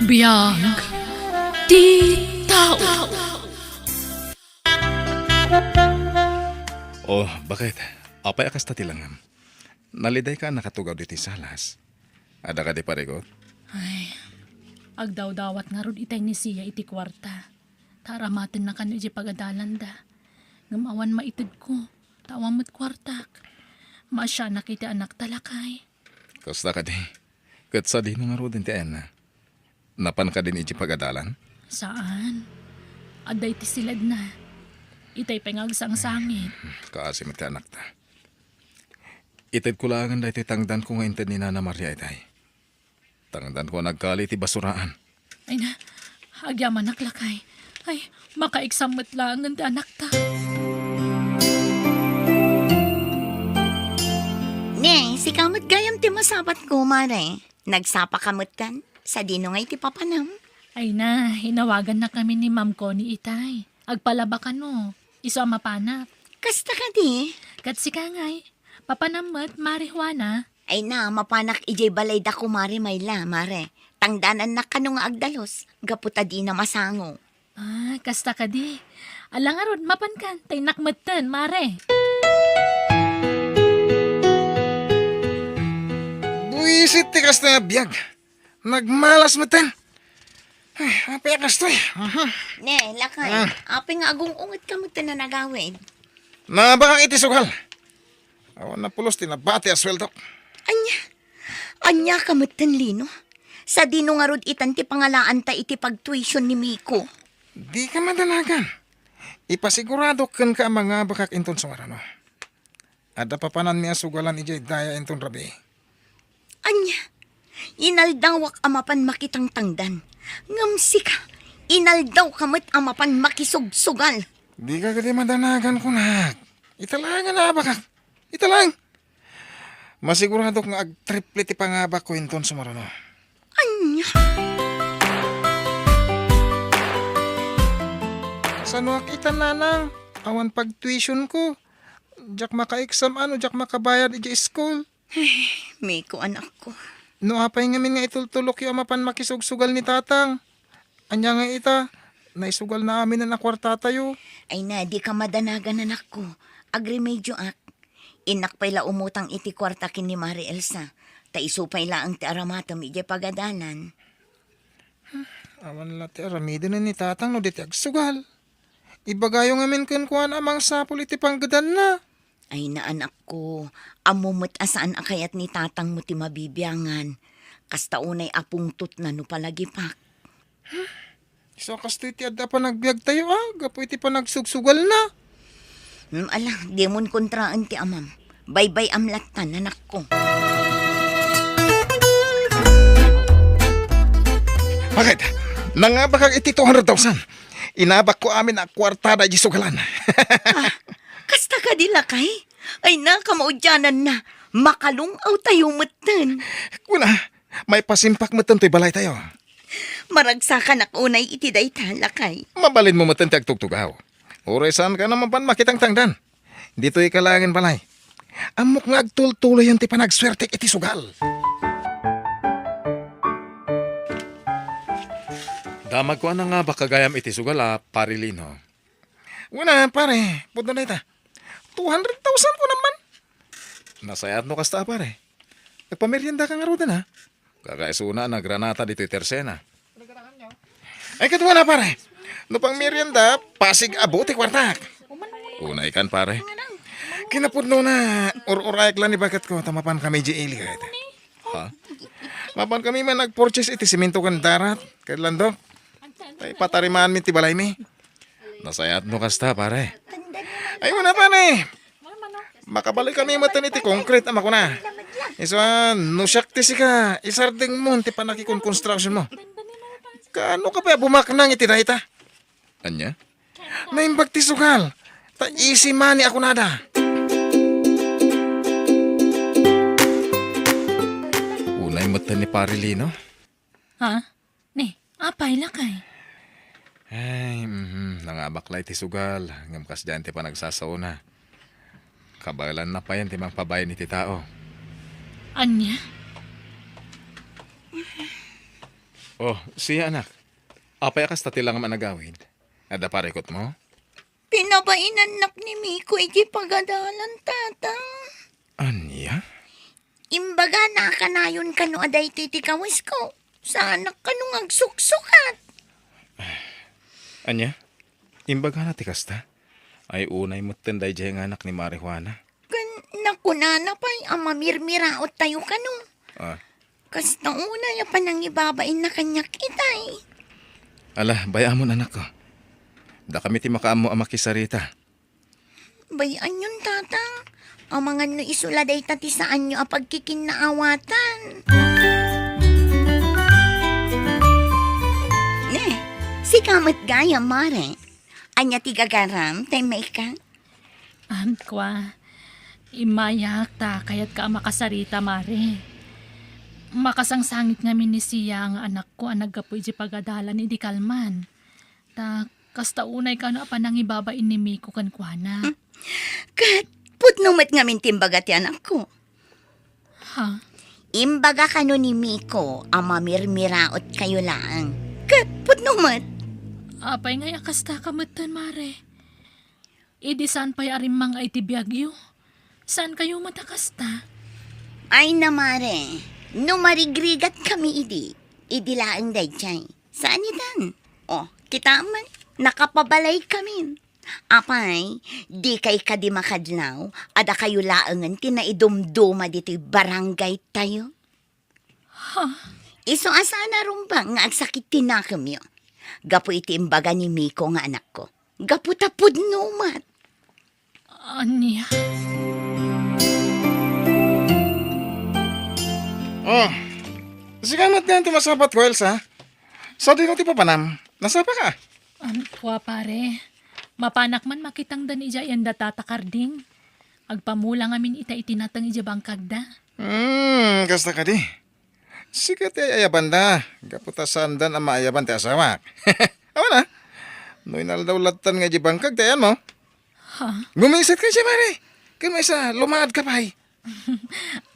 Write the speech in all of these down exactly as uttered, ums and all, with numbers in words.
Biag ti tao. Oh, baket? Apay a kasta ti langam? Nalidayka a nakatugaw ditoy salas. Adda kadi parigot? Ay, agdawdawat ngarud itay ni Sia iti kuarta. Ta aramatenna kano idiay pagadalanda. Ngem awan maitedko, ta awan met kuartak. Maasianak iti anakta, lakay. Kasta kadi? Ket sadino ngaruden ti ayanna? Napan kadin idiay pagadalan? Saan. Adda iti siledna. Itay pay nga agsangsangit. Kaasi met ti anakta. Itedko laengen daytoy tangdanko nga inted ni Nana Maria itay. Tangdanko a nagkali iti basuraan. Ay na, agyamanak, lakay. Ay, makaiksam met laengen ti anakta. Ne, sika met gayam ti masapatko, mare. Nagsapaka metten? Sadino ngay ti papanam? Ay na, inawagannakami ni Ma'am Connie itay. Agpalaba kano. Isu a mapanak. Kasta kadi? Ket sika ngay. Papanam met, Mare Juana? Ay na, mapanak idiay balayda, Kumare Mayla, mare. Tangdanannak kano nga agdalus, gapu ta dina masango. Ah, kasta kadi. Ala ngarud, mapankan, ta innak metten, mare. Buisit ti kasta nga biag. Nagmalas metten. Ay, apay a kastoy? Mhm. Ne, lakay, Ah. apay nga agung-ungetka metten a nagawid? Nabakak iti sugal. Awan napulos ti nabati a sueldok. Ania? Ania ka metten, Lino? Sadino ngarud itan ti pangalaanta iti pagtuition ni Miko? Dika madanagan. Ipasiguradok kenka a mangabakak inton sumaruno. Adda papananmi a sugalan idiay daya inton rabii. Ania? Inaldawak a mapan makitangtangdan. Ngem sika, inaldawka met a mapan makisugsugal. Dika kadi madanagan, kunak. Ita laeng a naabakak. Ita laeng. Masiguradok nga agtriple ti pangabakko inton sumaruno. Ania? Sanoak ita, nanang? Awan pagtuitionko. Diak maka-exam no diak makabayad idiay school. Ay, Miko, anakko. No apay ngamin nga itultulokyo a mapan makisugsugal ni tatang? Ania nga ita, naisugalna amin a kuartatayo. Ay na, dika madanagan, anakko. Agremedioak. Innak pay la umutang iti kuarta ken ni Mare Elsa, ta isu pay laeng ti aramatem idiay pagadalan. Awan la ti aramiden ni tatang no di ti agsugal. Ibagayo ngamin kenkuana a mangsapul iti panggedanna. Ay na, anakko, ammo met a saan a kayat ni tatangmo ti mabibiangan. Kasta unay a pungtotna no palagipak. Isu a kastoy ti adda a panagbiagtayo, a, gapu iti panagsugsugalna. Hmm, ala, dimon kontraen ti amam. Baybay-am lattan, anakko. Bakit? Nangabakak iti two hundred thousand. Inabakko amin a kuartada idiay sugalan. Ah, kasta kadi, lakay? Ay na, kamaudiananna. Makalung-awtayo metten. Kuna, maipasimpak metten toy balaytayo. Maragsakanak unay iti dayta, lakay. Mabalinmo metten ti agtugtugaw. Uray saanka a mapan makitangtangdan. Ditoyka laengen balay. Ammok nga agtultuloyen ti panagsuertek iti sugal. Damagko a nangabak gayam iti sugal a, Pare Lino. Wen a, pare, pudno dayta. Two hundred thousand ko naman. Nasayaat no kasta, pare. Agpameriendaka ngaruden, a? Kakaisuna a nagranata ditoy tersena. Ay, kaduana, pare. No pangmerienda, pasig abo ti kuartak. Unaykan, pare. Kinapudnona, ur-urayak la ni baketko, ta mapankami idiay ili, kayat. Ha? Mapankami man agpurchase iti semento ken darat, ken landok. Tay patarimaanmi ti balaymi. Nasayaat no kasta, pare. Ay, una, pare. Makabalikkami metten iti konkrit a makuna. Isu a, no siak ti sika, isardengmon ti pannakikon-constructionmo. Kaanoka pay a bumaknang iti dayta? Ania? Naimbag ti sugal. Ta easy money a kunada. Unay metten ni Pare Lino. Ha? Ne, apay, lakay? Ay, mhm, nangabak la iti sugal, ngem kasdiay ti panagsasaona. Kabaelanna payen ti mangpabain iti tao. Ania? Oh, siya, anak. Apay a kasta ti langam a nagawid? Adda parikutmo? Pinabainannak ni Miko iti pagadalan, Tata. Ania? Imbagana a kanayon kano a daytoy ti kawesko. Saanak kano nga agsuksukat. Ania? Imbagana ti kasta? Ay, unay metten daydiay nga anak ni Mari Juana. Ken nakunana pay a mamirmiraottayo kano. Ah. Kasta unay a panangibabainna kaniak itay. Ala, bay-amon, anakko. Dakami ti makaammo a makisarita. Bay-anyon, Tata. Amangan no isu la dayta ti saanyo a pagkikinnaawatan. Ne, sika met gayam, Mare. Ania ti gagaram, tay maika? Am, kua, immayak ta kayatka a makasarita, Mare. Makasangsangit ngamin ni Sia nga anakko a naggapu iti pagadalan idi kalman. Ta kasta unay kano a panangibabain ni Miko kenkuana. Hmm. Ket pudno met ngamin ti imbaga ti anakko. Ha? Imbaga kano ni Miko a mamirmiraot kayo laeng. Ket pudno met. Apay ngay a kasta ka metten, Mare? Idi saan pay a rimmang-ay ti biagyo, saan kayo met a kasta? Ay na, Mare, no marigrigat kami idi, idi laeng daydiay. Saan itan? O, kitaem man, nakapabalay kami. Apay, dikay kadi makadlaw, adda kayo laengen ti naidumduma ditoy barangay tayo? Ha? Isu a saan a rumbeng nga agsakit ti nakemyo. Gapu iti imbaga ni Miko nga anakko. Gapu ta pudno met. Ania? Oh, sika met ngamin ti masapat ko, Elsa. Sadino ti papanam? Nasapa ka? Am, kua, pare. Mapanak man makitangdan idiay anda Tata Karding. Agpamula ngamin ita iti nateng idiay bangkagda. Hmm, kasta kadi. Sika ti ay-ayabanda, gapu ta saandan a maayaban ti asawak. Awan a, no inaldaw lattan nga idiay bangkag ti ayanmo. Ha? Gumisit ka idiay, pare. Ken maysa, lumaad ka pay.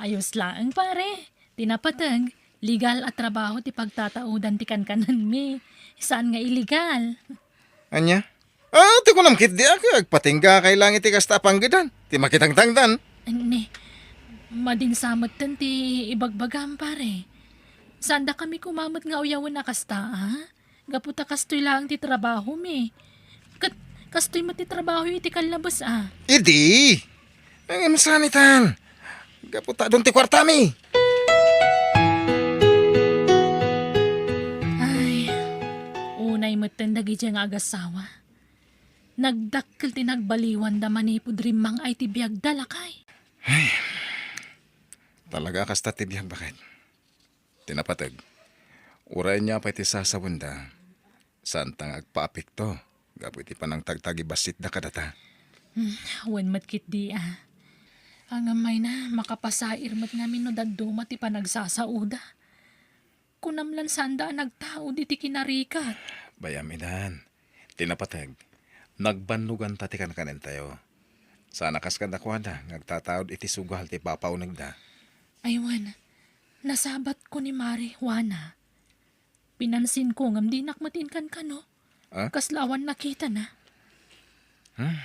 Ayos laeng, pare. Ti napateg, legal a trabaho ti pagtataudan ti kankanenmi. Saan nga illegal. Ania? Ah, ti kunam ketdi a, agpatingga kay lang iti kasta a panggedan. Ti makitangtangdan. Ni, madin sa metten ti ibagbagam, pare. Saanda kami kumamet nga uyawen a kasta, a? Gapu ta kastoy laeng ti trabahomi. Ket kastoy met ti trabaho iti kallabes, a? Idi! Ngem saan itan? Gapu ta adun ti kuartami. Ay, unay metten dagidiay nga agasawa. Nagdakkel ti nagbaliwanda manipud rimmang-ay ti biagda, lakay. Ay, talaga a kasta ti biag, baket. Ti napateg, uray ania pay ti sasawenda, saanta nga agpaapekto gapu iti panangtagtagibassitda kadata. Hmm, wen met ketdi a. Ngem mayna, makapasair met ngamin no dadduma ti panagsasaoda. Kunam lan saanda a nagtaud iti kinarikat. Bay-am idan. Ti napateg, nagbannoganta ti kankanentayo. Saan a kas kadakuada nga agtataud iti sugal ti papaunegda. Ay wen, nasabatko ni Mari Juana. Pinansinko ngem dinak met inkankano. Ah? Kasla awan nakitana. Hmm.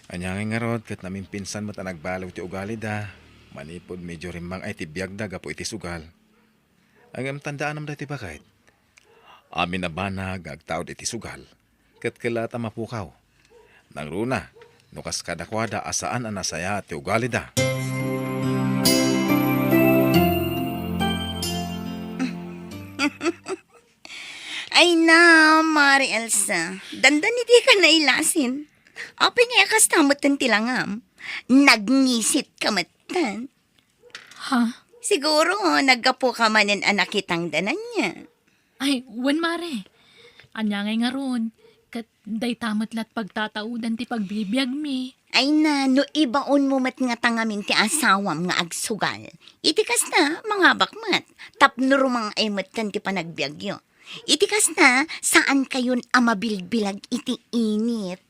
Ania ngay ngarud ket namimpinsan met a nagbaliw ti ugalida manipud medio rimmang-ay ti biagda gapu iti sugal. Ngem tandaanam daytoy, baket. Amin a banag nga agtaud iti sugal, ket kelat a mapukaw. Nangruna, no kas kadakuada a saan a nasayaat ti ugalida. Ay na, Mari Elsa, dandani dika nailasin. Apay ngay a kasta metten ti langam? Nagngisit ka metten. Ha? Siguro, naggapu ka manen a nakitangdan ania. Ay, wen, Mare. Ania ngay ngarud, ket dayta met lat pagtataudan ti pagbibiagmi. Ay na, no ibaonmo met ngata ngamin ti asawam nga agsugal. Iti kasta, mangabak met. Tapno rumang-ay metten ti panagbiagyo. Iti kasta, saan kayon a mabilbilag iti init.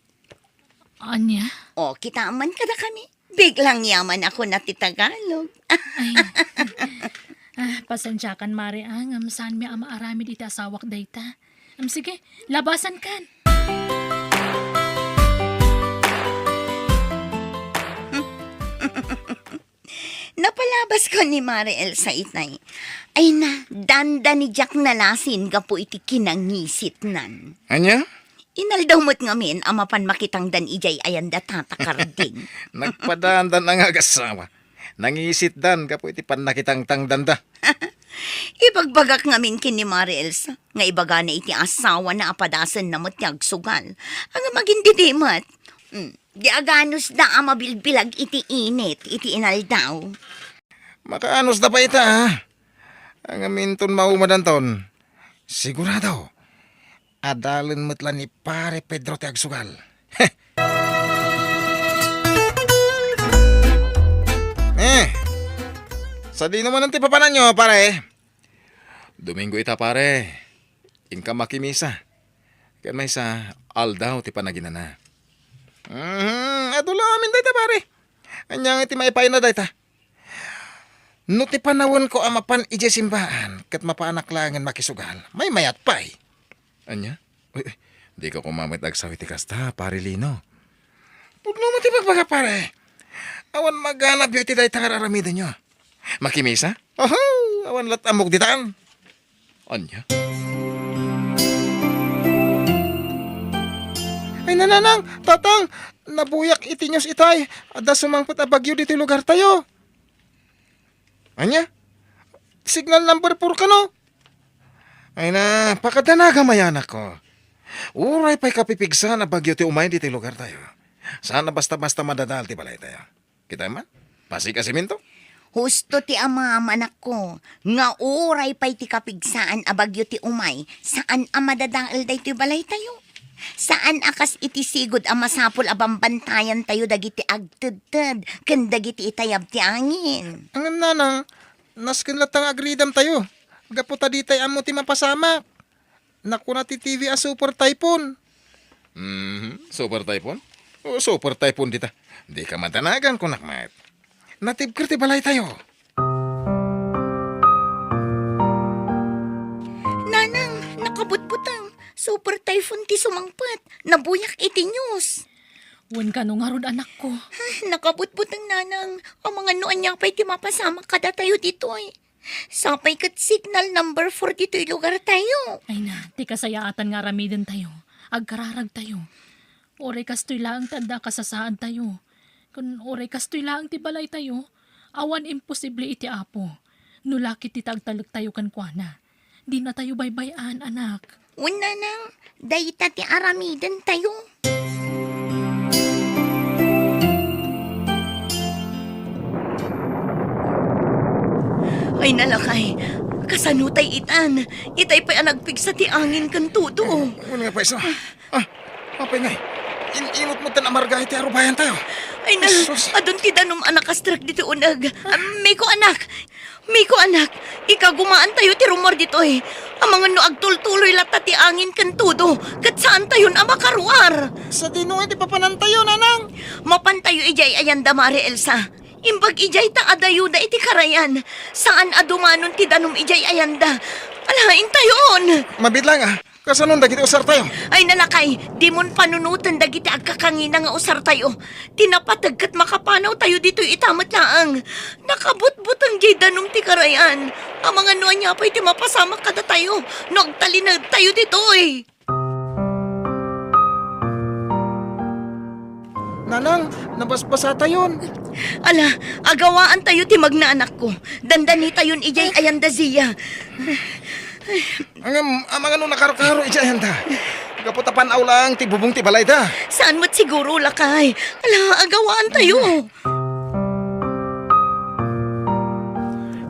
Ania? O, kitaem man kadakami. Biglang yaman ako na ti Tagalog. Ay. Ah, pasensiakan, Mare, ah, ngem saanmi a maaramid iti asawak dayta. Am, sige, labasankan. Napalabasko ni Mare Elsa itay. Ay na, dandani diak nalasin gapu iti kinangisitnan. Ania? Inaldaw met ngamin a mapan makitangdan idiay ayanda, Tata Karding. Nagpadandan a nga agassawa. Nangisitdan gapu iti pannakitangtangdanda. Ibagbagak ngamin ken ni Mare Elsa nga ibagana iti asawana a padasenna met ti agsugal. Ania, agindidi met. Mm, di aganusda a mabilbilag iti init iti inaldaw. Makaanusda pay ita, a? Ngamin ton maumadanton, sigurado, adalen met la ni Pare Pedro ti agsugal. Eh, sadino manen ti papananyo, pare? Domingo ita, pare. Inka makimisa. Ken maysa, aldaw ti panaginana. Mhm, adu la amin dayta, pare. Ania nga iti maipayna dayta? No ti panawenko a mapan idiay simbaan ket mapanak laengen makisugal, maymayat pay. Ania? Uy, uy, dika koma met agsaw iti kasta, Pare Lino. Pudno met ti bagbaga, pare. Awan maganabyo iti dayta nga ar-aramidenyo. Makimisa? Oho, awan lat ammok ditan. Ania? Ay, nanang, tatang, nabuyak iti news itay. Adda sumangpet a bagyo ditoy lugartayo. Ania? Signal number four kano? Ay na, pakadanagan, anakko. Uray pay kapipigsaan a bagyo ti umay ditoy lugartayo. Saan a basta-basta madadael ti balaytayo. Kita man? Pasig a semento? Husto ti amam, anakko, nga uray pay ti kapigsaan a bagyo ti umay, saan a madadael daytoy balaytayo. Saan a kas iti sigud a masapul a bambantayantayo dagiti agtedted ken dagiti itayab ti angin. Ngem, nanang, nasken latta nga agridamtayo, gapu ta ditay ammo ti mapasamak. Nakuna ti T V a super typhoon. Mhm, super typhoon? O, super typhoon dita. Dika madanagan, kunak met. Natibker ti balaytayo. Nanang, nakabutbuteng. Super typhoon ti sumangpet. Nabuyak iti news. Wen kano ngarud, anakko? Nakabutbuteng, nanang. Amangan no ania pay ti mapasamak kadatayo ditoy. Sapay ket signal number four ditoy lugartayo. Ay na, ti kasayaatan nga aramidentayo, agkararagtayo. Uray kastoy laeng ti adda a kasasaadtayo. Ken uray kastoy laeng ti balaytayo, awan imposible iti Apo. No la ketdi ta agtalektayo kenkuana, dinatayo baybay-an, anak. Wen, nanang, dayta ti aramidentayo. Ay, nalakay, kasano tay itan? Itay pay a nagpigsa ti angin ken tudo. Wen nga pay sa. Ah, apay ngay? In-inot met ten amarga iti arubayantayo. Ay na, Jesus. Adun ti danum a nakastrek ditoy uneg. Ah, Miko, anak, Miko, anak, ikagumaantayo ti rummuar ditoy. Amangan no agtultuloy latta ti angin ken tudo, ket saantayon a makaruar. Sadino ngay ti papanantayo, nanang? Mapantayo idiay ayanda, Mare Elsa. Imbag idiay ta adayoda iti karayan. Saan a dumanon ti danum idiay ayanda. Alaentayon. Mabiit laeng, ah. Kasanon dagiti usartayo? Ay, nalakay, dimon panunoten dagiti agkakangina nga usartayo. Ti napateg ket makapanawtayo ditoy ita met laeng. Nakabutbuteng diay danum ti karayan. Amangan no ania pay ti mapasamak kadatayo no agtalinaedtayo ditoy. Nanang, nabasbasatayon. Ala, agawaantayo ti magna, anakko. Dandanitayon idiay ayanda, Zia. Ngem, amangan no nakarukaro idiay ayanda. Gapu ta pan-aw laeng ti bubong ti balayda. Saan met siguro, lakay. Ala, agawaantayo.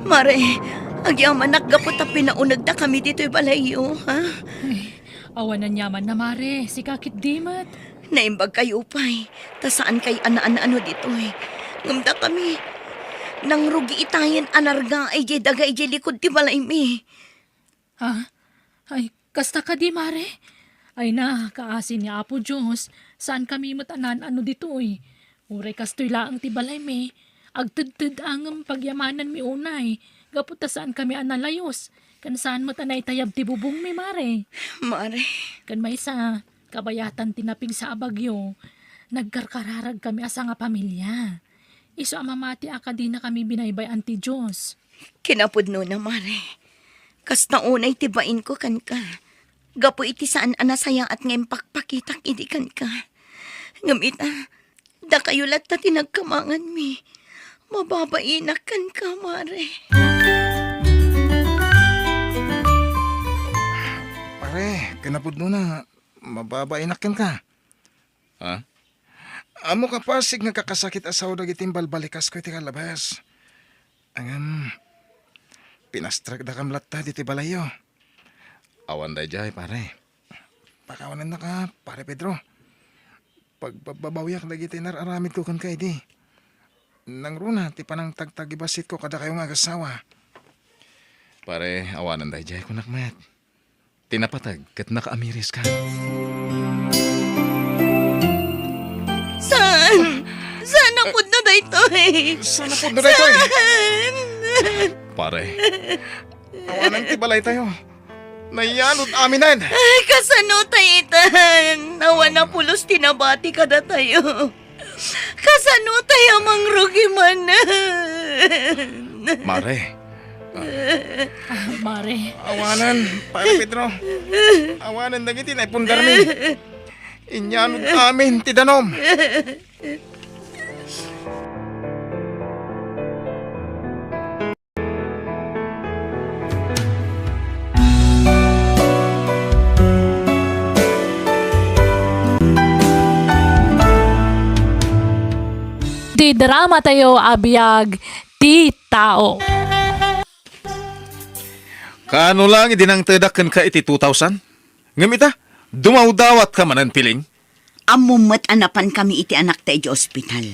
Mare, agyamanak gapu ta pinaunegdakami ditoy balayyo, ha? Awan aniamanna, Mare. Sika ketdi met. Naimbagkayo pay, ta saankay a naan-ano ditoy. Ngem dakami, nangrugi itayen a nargaay diay daga idiay likud ti balaymi. Ha? Ay, kasta kadi, Mare? Ay na, kaasi ni Apo Dios, saankami met a naan-ano ditoy. Uray kastoy laeng ti balaymi, agtedted-a ngem pagyamananmi unay, gapu ta saankami a nalayus, ken saan met a naitayab ti bubongmi, Mare. Mare. Ken maysa, kabayatan ti napigsa a bagyo, nagkarkararagkami a sangapamilia. Isu a mamati a kadinakami binaybay-an ti Dios. Kinapudnona, Mare. Kasta unay ti bainko kenka. Gapu iti saan a nasayaat nga impakpakitak idi kenka. Ngem ita, dakayo latta ti nagkamanganmi. Mababainak kenka, Mare. Pare, kinapudnona, mababainak kenka. Ha? Ammok a pasig nga kakasakit a sao dagiti imbalbalikasko iti kalabas. Ngem, pinastrekdakam latta ditoy balayyo. Awan daydiay, pare. Pakawanennaka, Pare Pedro. Pagbabbabawiak dagiti nar-aramidko kenka idi. Nangruna ti panangtagtagibasitko kadakayo nga agassawa. Pare, awanen daydiay, kunak met. Ti napateg ket nakaamiris ka. Saan? Saan a pudno daytoy? Saan a pudno daytoy? Saan? Pare, awanen ti balaytayo. Nayanod aminen. Ay, kasano tay itan? Awan a pulos ti nabati kadatayo. Kasano tay a mangrugi manen? Mare. Ah, Mare. Awanen, Pare Pedro. Awanen dagiti naipundarmi. Inyanod amin ti danum. Ti drama tayo a biag ti tao. Kaano lang idi nangtedak kenka iti two thousand? Ngem ita, dumawdawatka manen, Piling? Ammom met a napankami iti anakta idiay ospital.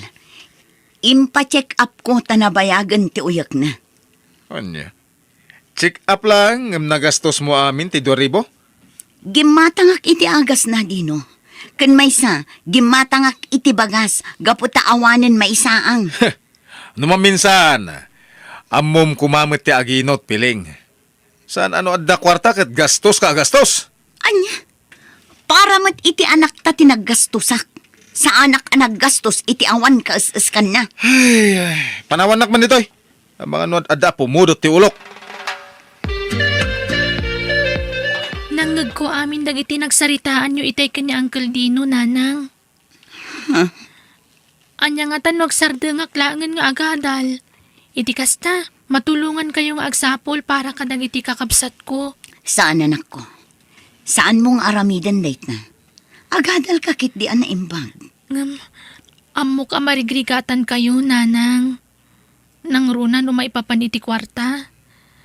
Impacheck-upko ta nabayagen ti uyekna. Ania? Check-up lang ngem nagastosmo amin ti dua ribu? Gimmatangak iti agasna, Dino. Ken maysa, gimmatangak iti bagas gapu ta awanen maisaang. No maminsan, ammom koma met ti aginot, Piling. Saan a no adda kuarta ket gastoska a gastos? Ania? Para met iti anakta ti naggastosak. Saanak a naggastos iti awan kaes-eskanna. Ay, ay. Panawannak man ditoy. Amangan no ad-, adda pumudot ti ulok. Nangngegko amin dagiti nagsaritaanyo itay ken ni Uncle Dino, Nanang. Huh? Ania ngata no agsardengak laengen nga agadal? Iti kasta, matulongankayo nga agsapul para kadagiti kakabsatko. Saan, anakko. Saanmo nga aramiden dayta. Agadalka ketdi a naimbag. Ngem, ammok a marigrigatankayo, Nanang. Nangruna no maipapan iti kuarta.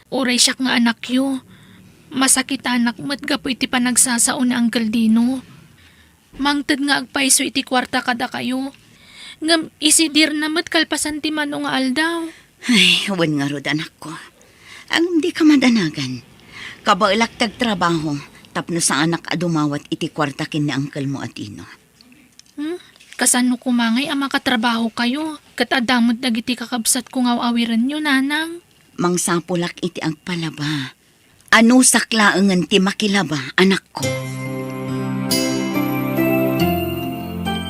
Uray siak nga anakyo, masakitanak met gapu iti panagsasao ni Uncle Dino. Mangted nga agpayso iti kuarta kadakayo, ngem isidirna met kalpasan ti mano nga aldaw. Ay, wen ngarud, anakko. Ngem dika madanagan. Kabaelak ti agtrabaho tapno saanak a dumawat iti kuarta ken ni Uncle mo a Dino. Hmm? Kasano koma ngay a makatrabahokayo ket adda met dagiti kakabsatko nga aw-awirenyo, Nanang? Mangsapulak iti agpalaba. Anusak laengen ti makilaba, anakko.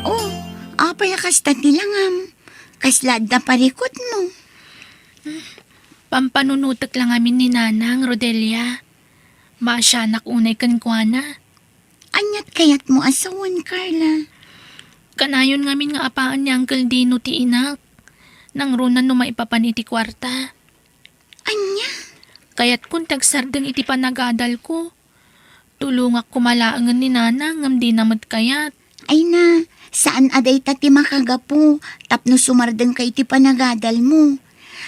Oh, apay a kasta ti langam? Kasla adda parikutmo? Pampanunotek la ngamin ni Nanang, Rodelia. Maasianak unay kenkuana. Ania't kayatmo a sawen, Carla? Kanayon ngamin nga apaen ni Uncle Dino ti inak. Nangruna no maipapan iti kuarta. Ania? Kayatkon ti agsardeng iti panagadalko. Tulongak koma laengen ni Nanang ngem dina met kayat. Ay na, saan a dayta ti makagapu tapno sumardengka iti panagadalmo.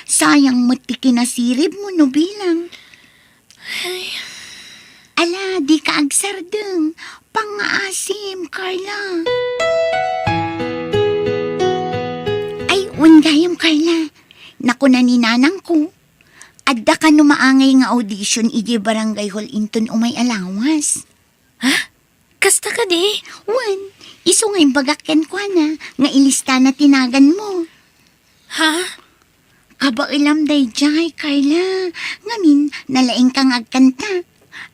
Sayang met ti kinasiribmo no bilang. Ay. Ala, dika agsardeng. Pangngaasim, Carla. Ay, wen gayam, Carla. Nakuna ni nanangko, adda kano maangay nga audition idiay barangay hall inton umay a lawas. Ha? Kasta kadi? Wen, isu nga imbagak kenkuana nga ilistana ti naganmo. Ha? Kabaelam daydiay, Carla. Ngamin, nalaingka nga agkanta.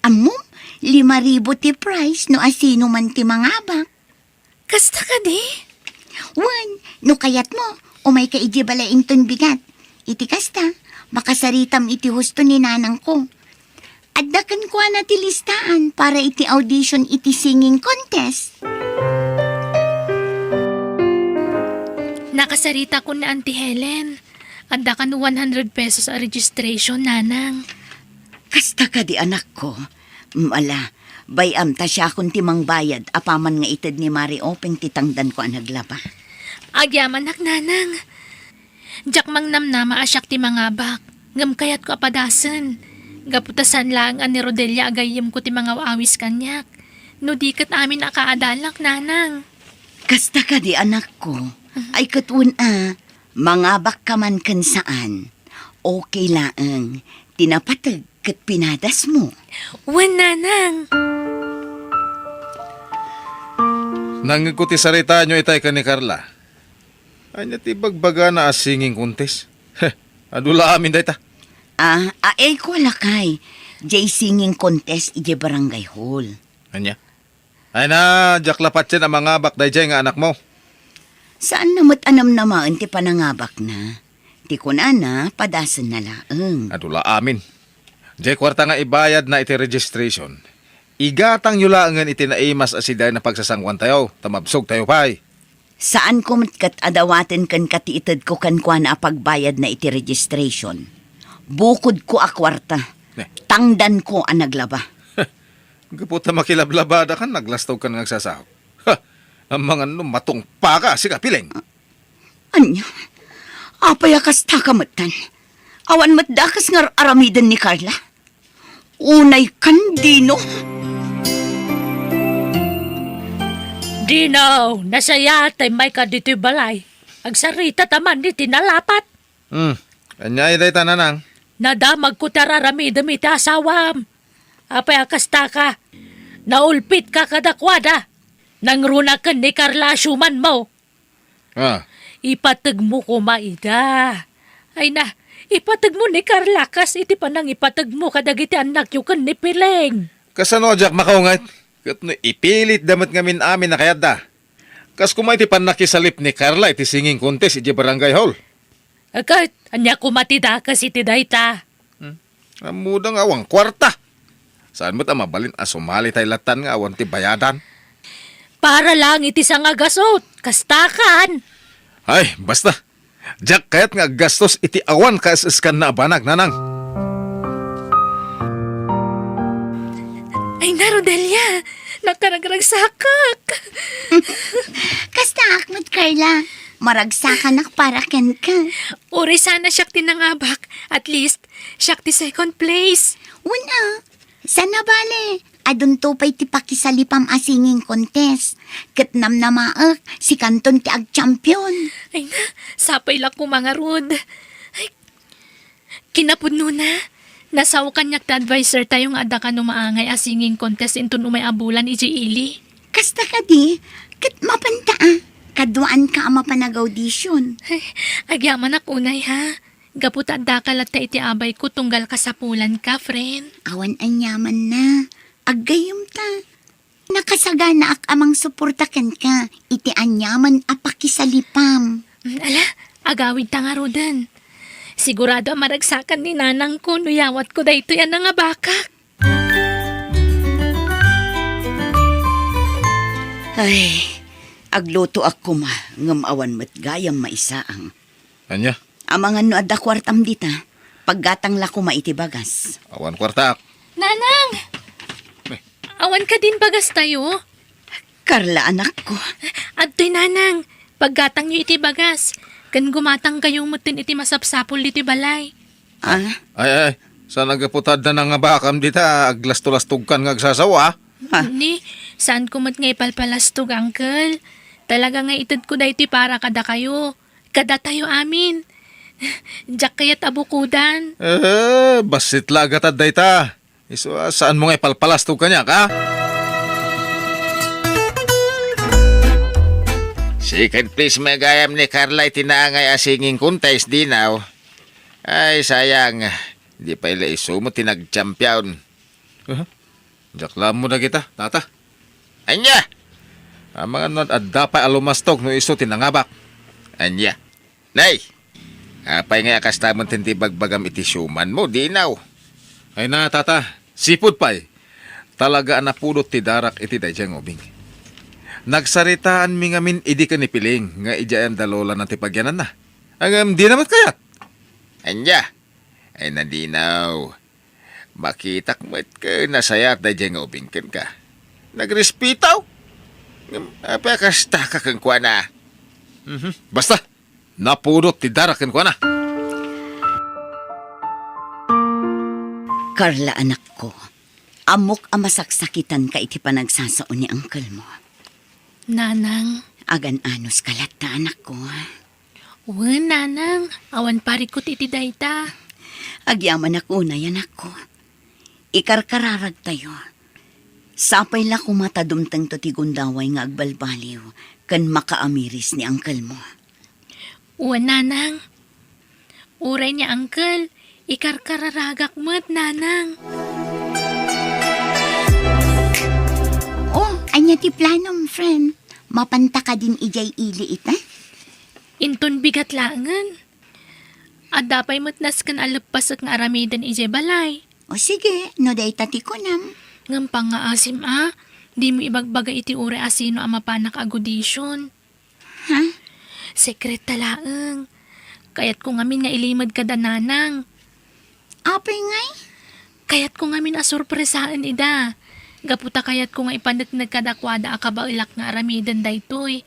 Ammom, lima ribu ti prize no asino man ti mangabak. Kasta kadi? Wen, no kayatmo, umayka idiay balay inton bigat. Iti kasta, makasaritam iti husto ni nanangko. Adda kenkuana ti listaan para iti audition iti singing contest. Nakasarita kun ni Auntie Helen. Adda kan one hundred pesos a registration, nanang. Kasta kadi, anakko? Mala, bay-am ta siakon ti mangbayad apaman nga ited ni Mari Openg ti tangdanko a naglaba. Agyamanak, nanang. Diak mangnamnama a siak ti mangabak, ngem kayatko a padasen. Gapu ta saan laeng a ni Rodelia a gayyemko ti mangaw-awis kaniak. No di ket amin a kaadalak, nanang. Kasta kadi, anakko? Ay ket wen a, mangabakka man ken saan. Okay laeng. Ti napateg ket pinadasmo. Wen, nanang. Nangngegko ti saritaanyo itay ken ni Carla. Ania ti bagbagana a singing contest? Heh, adu la amin dayta. Ah, ay ko lakay. Jay singing contest iti barangay hall. Ania? Ay na, diak la patien a mangabak dayjay nga anakmo. Saan na met a namnamaen ti panangabakna. Ti kunana, padasenna laeng. Adu la amin. Jay kuarta nga ibayadna iti registration. Igatangyo laengen iti naimas a sidaen a pagsasangoantayo, ta mabsogtayo pay. Saanko met ket a dawaten kenka ti itedko kenkuana a pagbayadna iti registration. Bukodko a kuarta. Ne. Tangdanko a naglaba. Gapu ta makilablabada kan naglastog kan nga agsasao. Ha! Amangan no matungpaka, sika, Pileng. Ania? Apay a kasta ka metten? Awan met dakes nga ar-aramiden ni Carla? Unay kan Dino? Dino, nasayaat ta immayka ditoy balay. Agsarita ta man iti nalapat. Hmm. Ania dayta, nanang? Nadamagko ti ar-aramidem iti asawam. Apay a kasta ka? Naulpitka kadakuada. Nangruna ken ni Carla a siumanmo. Ah. Ipategmo koma ida. Ay na, ipategmo ni Carla kas iti panangipategmo kadagiti annakyo ken ni Pileng. Kasano a diak makaunget? Ket no ipilitda met ngamin amin a kayatda. Kas koma iti pannakisalip ni Carla iti singing contest iti barangay hall. Ket, ania koma ti dakes iti dayta? Hmm. Ammoda nga awan kuarta. Saan met a mabalin a sumali tay lattan nga awan ti bayadan? Para lang iti sangagasut, kastakan. Ay, basta. Diak kayat nga aggastos iti awan kaes-eskanna a banag, nanang. Ay na, Rodelia, nakaragragsakak. Kastaak met, Carla. Maragsakanak para kenka. Uray sana siak ti nangabak, at least, siak ti second place. Wen a, saan a bale, adunto pay ti pakisalipam a singing contest. Ket namnamaek, sikanton ti agchampion. Ay na, sapay la koma ngarud. Ay, kinapudnona, nasao kaniak ti adviser tayo nga adda kano maangay a singing contest inton umay a bulan idiay ili. Kasta kadi, ket mapanta a, kaduaanka a mapan ag-audition. Ay, agyamanak unay, ha? Gapu ta addaka latta iti abayko tunggal kasapulanka, friend. Awan aniamanna. Aggayyemta. Nakasaganaak a mangsuporta kenka iti aniaman a pakisalipam. Mm, ala, agawidta ngaruden. Sigurado a maragsakan ni nanangko no yawatko daytoy a nangabakak. Ay, aglutoak koma, ngem awan met gayam maisaang. Ania? Amangan no adda kuartam dita, paggatang la koma iti bagas. Awan kuartaak. Nanang! Eh. Awan kadin bagastayo? Carla, anakko. Adtoy, nanang. Paggatangyo iti bagas. Ken gumatangkayo metten iti masapsapul ditoy balay. Ah? Ay, ay. Saan a gapu ta adda nangabakam dita, aglastolastogkan nga agsasawa, ah? Ha? Ni, saanko met nga ipalpalastog, uncle. Talaga nga itedko daytoy para kadakayo. Kadatayo amin. Diak kayat a bukodan. Eh, bassit la a gatad dayta. Isu a saanmo nga ipalpalastog kaniak, ha? Second place met gayam ni Carla iti naangay a singing contest, Dinaw. Ay, sayang. Di pay la isu met ti nagchampion. Aha. Diak la ammo dagita, tata. Ania? Amangan no adda pay a lumastog no isu ti nangabak. Ania? Nay! Apay ngay a kasta met ti ibagbagam iti siumanmo, dinaw? Ay na, tata. Sipud pay. Talaga a napudot ti darak iti daydiay nga ubing. Nagsaritaanmi ngamin idi ken ni Piling nga idiay anda lolana ti pagyananna. Ngem dina met kayat. Ania? Ay, nadinaw. Makitak met ken nasayaat daydiay nga ubing kenka. Nagrespeto. Ngem apay a kastaka kenkuana? Mhm. Basta, napudot ti darak kenkuana. Carla, anakko, ammok a masaksakitanka iti panagsasao ni uncle mo. Nanang. Agan-anos ka latta, anakko. Wen, nanang, awan parikut iti dayta. Agyamanak unay, anakko. Ikarkararagtayo. Sapay la koma ta dumtengto ti gundaway nga agbalbaliw ken makaamiris ni uncle mo. Wen, nanang. Uray ni uncle, ikarkararagak met, nanang. Oh, ania ti planom, friend? Mapanta kadin idiay ili ita? Inton bigat laengen. Adda pay met nasken a leppasek nga aramiden idiay balay. O sige, no dayta ti kunam. Ngem pangngaasim a, dimo ibagbaga iti uray a sino a mapanak agudision. Ha? Sekret ta laeng. Kayatko ngamin nga ilimed kada nanang. Apay ngay? Kayatko ngamin a sorpresaen ida. Gapu ta kayatko nga ipaneknek kadakuada a kabaelak nga aramiden daytoy.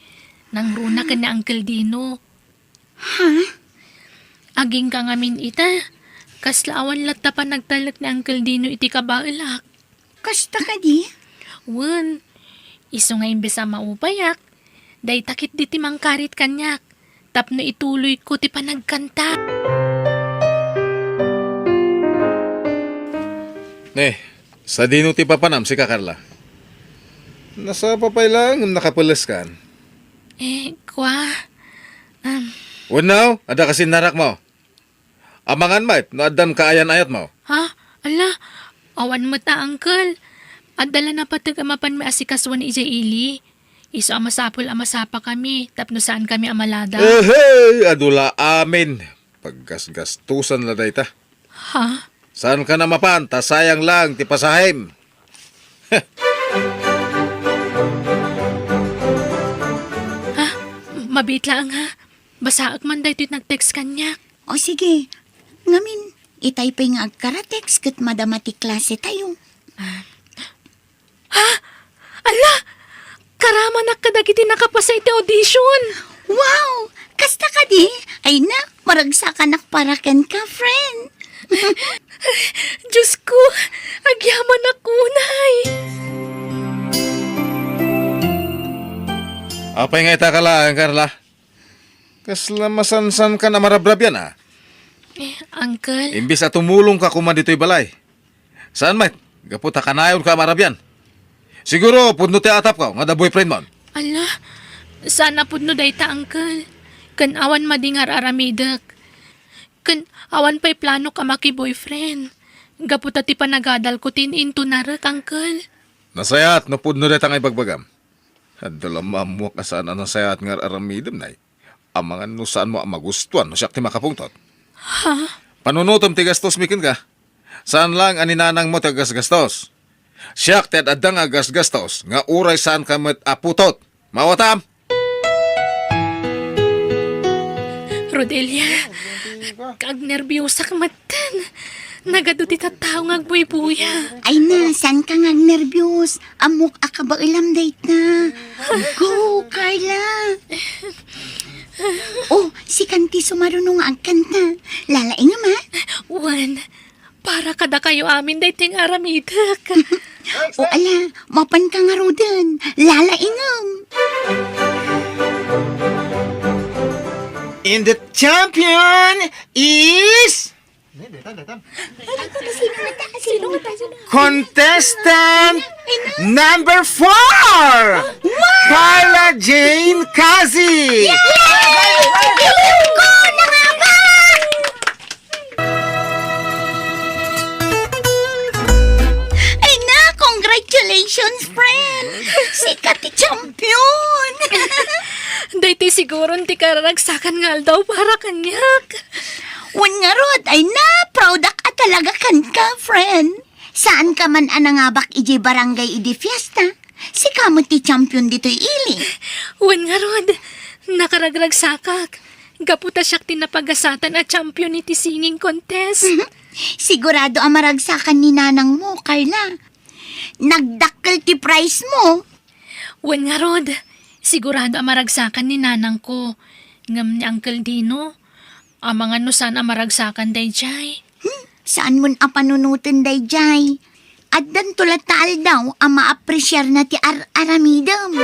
Nangruna ken ni Uncle Dino. Ha? Agingga ngamin ita. Kasla awan latta panagtalek ni Uncle Dino iti kabaelak. Kasta kadi? Wen, isu nga imbes a maupayak, dayta ketdi ti mangkarit kaniak tapno ituloyko ti panagkanta. Ne, sadino ti papanam, sika, Carla? Nasapa pay laeng ngem nakapeleskan. Eh, kua, um, Wenno, adda kasinnarakmo? Amangan met no addan kaayan-ayatmo. Ha? Ala, awan met a, uncle. Adda la napateg a mapan mi asikasoan idiay ili. Isu a masapul a masapakami tapno saankami a maladaw. Ehey, adu la amin. Paggasgastosan la dayta. Ha? Saankan a mapan ta sayang lang ti pasahem. Ha? Mabiit laeng, ha? Basaek man daytoy nag-text kaniak. O sige. Ngamin, itay pay nga agkara-text ket madama ti klasetayo. Ah. Ha? Ala! Karamanak kadagiti nakapasa iti audition! Wow! Kasta kadi? Ay na, maragsakanak para kenka, friend. Diosko, agyamanak unay! Apay nga ita ka laeng, Carla? Kasla masansankan a marabrabian, a? Eh, uncle? Imbes a tumulongka koma ditoy balay. Saan met? Gapu ta kanayonka a marabian. Siguro, pudno ti atapko nga adda boyfriendmon. Ala, saan a pudno dayta, uncle. Ken awan madi nga ar-aramidek. Ken awan pay planok a maki-boyfriend. Gapu ta ti panagadalko ti in-intunarek, uncle. Nasayaat no pudno dayta nga ibagbagam. Adda la ammoak a saan a nasayaat nga ar-aramidem, nay. Amangan no saanmo a magustuan no siak ti makapungtot. Ha? Panunotem ti gastosmi kenka. Saan laeng a ni nanangmo ti aggasgastos. Siak ti ad-adda nga aggasgastos nga uray saanka met a putot. Maawatam? Rodelia, agnerbiusak met. Tan, nagadu ti tattao nga agbuybuya. Ay na, saanka nga agnerbios? Ammok a kabaelam dayta. Go, Carla! Oh, sikan ti sumaruno nga agkanta. Lalaingem, ha? Wen, para kadakayo amin daytoy nga aramidek. O ala, mapanka ngaruden. Lalaingem. And the champion is contestant number four, Carla Jane Kazi. friend. Sika ti champion. Daytoy siguron ti kararagsakan nga aldaw para kaniak. Wen ngarud, ay na, proudak a talaga kenka, friend. Saanka man a nangabak idiay barangay idi fiesta. Sika met ti champion ditoy ili. Wen ngarud, nakaragragsakak. Gapu ta siak ti napagasatan a champion iti singing contest. Sigurado a maragsakan ni nanangmo, Carla. Nagdakkel ti prize mo. Wen ngarud, sigurado a maragsakan ni nanangko. Ngem ni Uncle Dino, amangan no saan a maragsakan daydiay. Hmm, saanmon a panunoten daydiay. Addanto latta aldaw a maapresiarna ti ar-aramidem.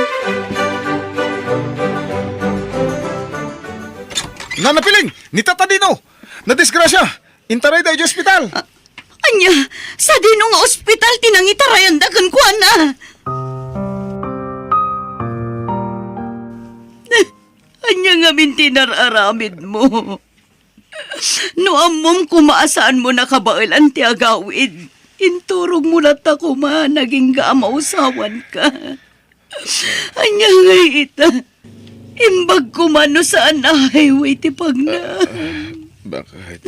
Nana Piling, ni Tata Dino, nadisgrasya. Intarayda idiay ospital. A-, ania, sadino nga ospital ti nangitarayanda kenkuana? Ania ngamin ti inar-aramidmo? No ammom koma a saanmo nakabaelan ti agawid, inturogmo latta koma nagingga a mausawanka. Ania ngay ita? Imbag koma no saan a highway ti pagna. Bakit?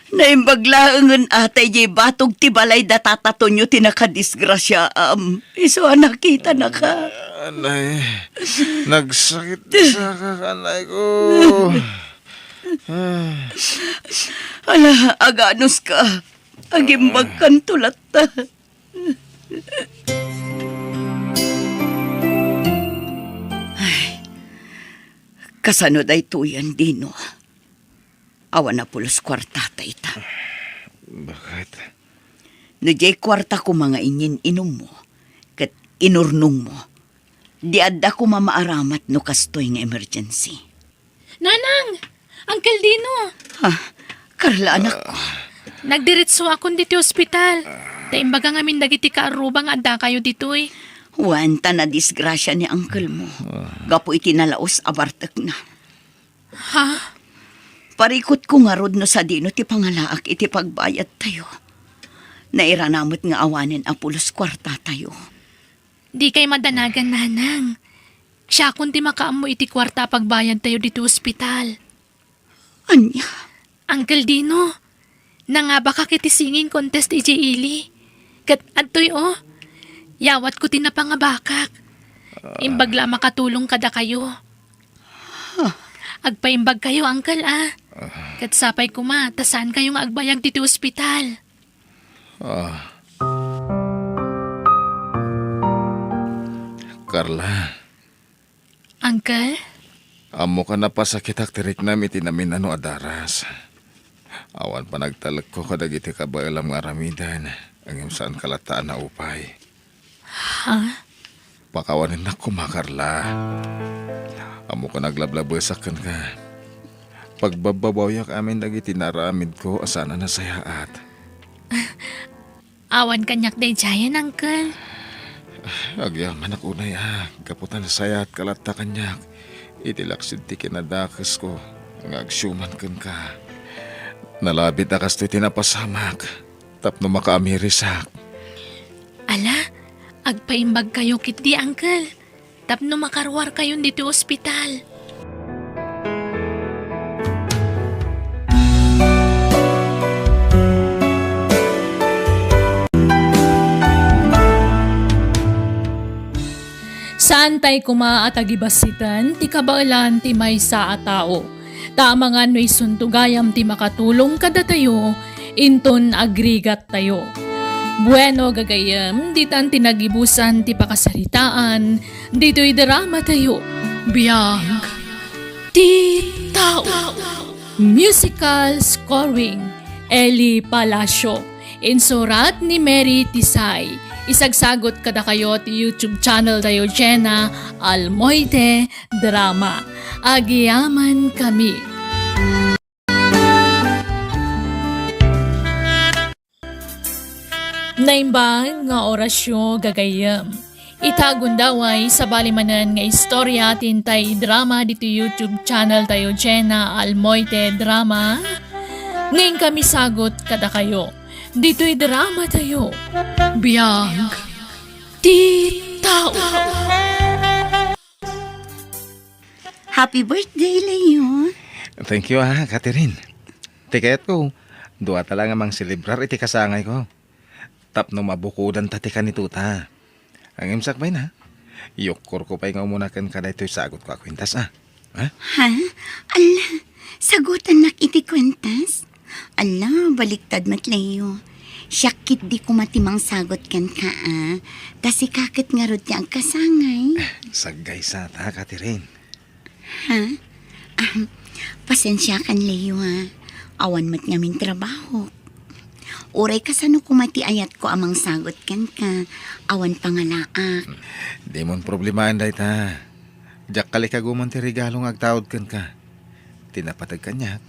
Naimbag laengen a ta idiay batog ti balay da Tata Tonyo ti nakadisgrasiaam. Isu a nakitanaka. Anay, nagsakit na sa kakanay ko. Ala, aganuska. Agimbagkanto latta. Ay, kasano daytoyen, Dino? Awan a pulos kuartata ita. Bakit? No diay kuarta koma nga inyin-inummo ket inurnongmo, di adda koma maaramat no kastoy nga emergency. Nanang! Uncle Dino! Ha? Carla, anak ko. Nagdiretsoakon ditoy ospital. Ta imbaga ngamin dagiti kaarruba nga addakayo ditoy. Wen, ta nadisgrasia ni uncle mo. Gapu iti nalaus a bartekna. Ha? Parikutko ngarud no sadino ti pangalaak iti pagbayadtayo. Nairana met nga awanen a pulos kuartatayo. Dikay madanagan, Nanang. Siakon ti makaammo iti kuarta a pagbayadtayo ditoy ospital. Ania? Uncle Dino, nangabakak iti singing contest idiay ili. Ket adtoy, o, yawatko ti napangabakak. Imbag la a makatulong kadakayo. Agpaimbagkayo, Uncle, a. Ket sapay koma ta saankayo nga agbayag ditoy ospital. Ah. Carla. Uncle? Ammok a napasakitak ti riknam iti naminano a daras. Awan panagtalekko kadagiti kabaelam nga aramiden, ngem saanka latta a naupay. Ha? Pakawanennak koma, Carla. Ammok a naglablabesak kenka. Pagbabbabawiak amin dagiti naaramidko a saan a nasayaat. Awan kaniak daydiayen, Uncle. Agyamanak unay a, gapu ta nasayaatka latta kaniak iti laksid ti kinadakesko nga agsiuman kenka. Nalabit a kastoy ti napasamak tapno makaamirisak. Ala, agpaimbagkayo ketdi, Uncle, tapno makaruarkayon ditoy ospital. Saantay koma a tagibassiten ti kabaelan ti maysa a tao. Ta amangan no isunto gayam ti makatulong kadatayo, inton agrigattayo. Bueno, gagayyem, ditan ti nagibusan ti pakasaritaan ditoy dramatayo. Biag ti tao. Musical scoring, Eli Palacio. Insurat ni Mary Tisay. Isagsagot kadakayo ti YouTube channel tayo, Jenna Almoite Drama. Agyamankami. Naimbag nga orasyo, gagayyem. Ita gundaway, sabali manen nga istorya ti intay idrama ditoy YouTube channel tayo, Jenna Almoite Drama. Nga inkami sagot kadakayo. Ditoy drama tayo, Biag ti Tao. Happy birthday, Leo. Thank you, ah, Catherine. Ti kayatko, duata lang a mangselebrar iti kasangayko. Tapno mabukodanta ti kanitota. Ngem sakbay na, yukkorko pay nga umuna kenka daytoy sagutko a kuentas, ah. Ha? Ha? Alla, sagutannak iti kuentas? Alla, baliktad met, Leo. Siak ketdi koma ti mangsagut kenka, ah. Ta sika ket ngarud ti agkasangay. Saggaysata, Catherine. Ha? Ahem. Pasensiakan, Leo, ha. Awan met ngamin trabahok. Uray kasano koma ti ayatko a mangsagut kenka, awan pangalaak. Dimon problemaen dayta. Diak kalikaguman ti regalo nga agtaud kenka. Ti napateg kaniak,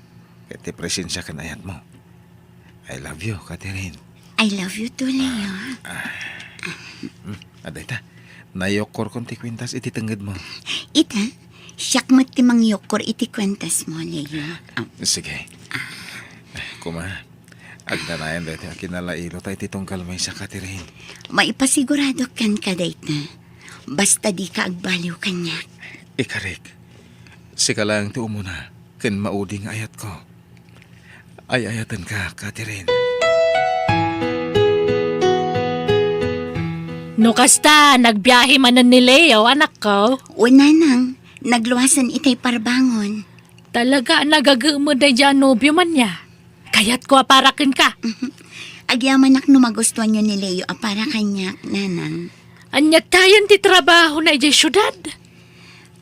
ket ti presensia ken ayatmo. I love you, Catherine. I love you too, Leo. Ah, ah. Hmm, adda ita. Nayokkorkon ti kuentas iti tengngedmo. Ita, siak met ti mangyokkor iti kuentasmo, Leo. Ah. Sige. Kuma, agnanayon daytoy a kinalailota iti tunggal maysa, Catherine. Maipasigurado kenka dayta. Basta dika agbaliw kaniak. Ikarik, sika laeng ti umuna ken maudi nga ayatko. Ay-ayatenka, Catherine. No kasta, nagbiahe manen ni Leo, anakko? Wen, nanang, nagluasen itay parbangon. Talaga a nagagemed daydiay a nobio man ya. Kayatko a para kenka. Agyamanak no magustuanyo ni Leo a para kaniak, nanang. Ania tayen ti trabahona idiay siudad?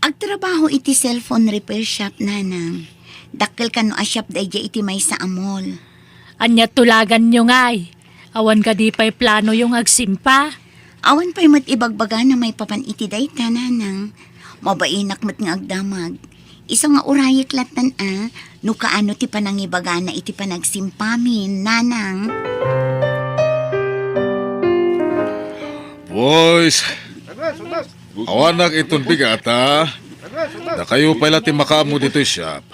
Agtrabaho iti cellphone repair shop, nanang. Dakkel kano a shop daydiay iti maysa a mall. Ania tulaganyo ngay? Awan kadi pay planoyo nga agsimpa? Awan pay met ibagbagana maipapan iti dayta, nanang. Mabainak met nga agdamag. Isu nga urayek lattan a no kaano ti panangibagana iti panagsimpamin, nanang. Boys, awanak inton bigat, a. Dakayo pay la ti makaammo ditoy shop.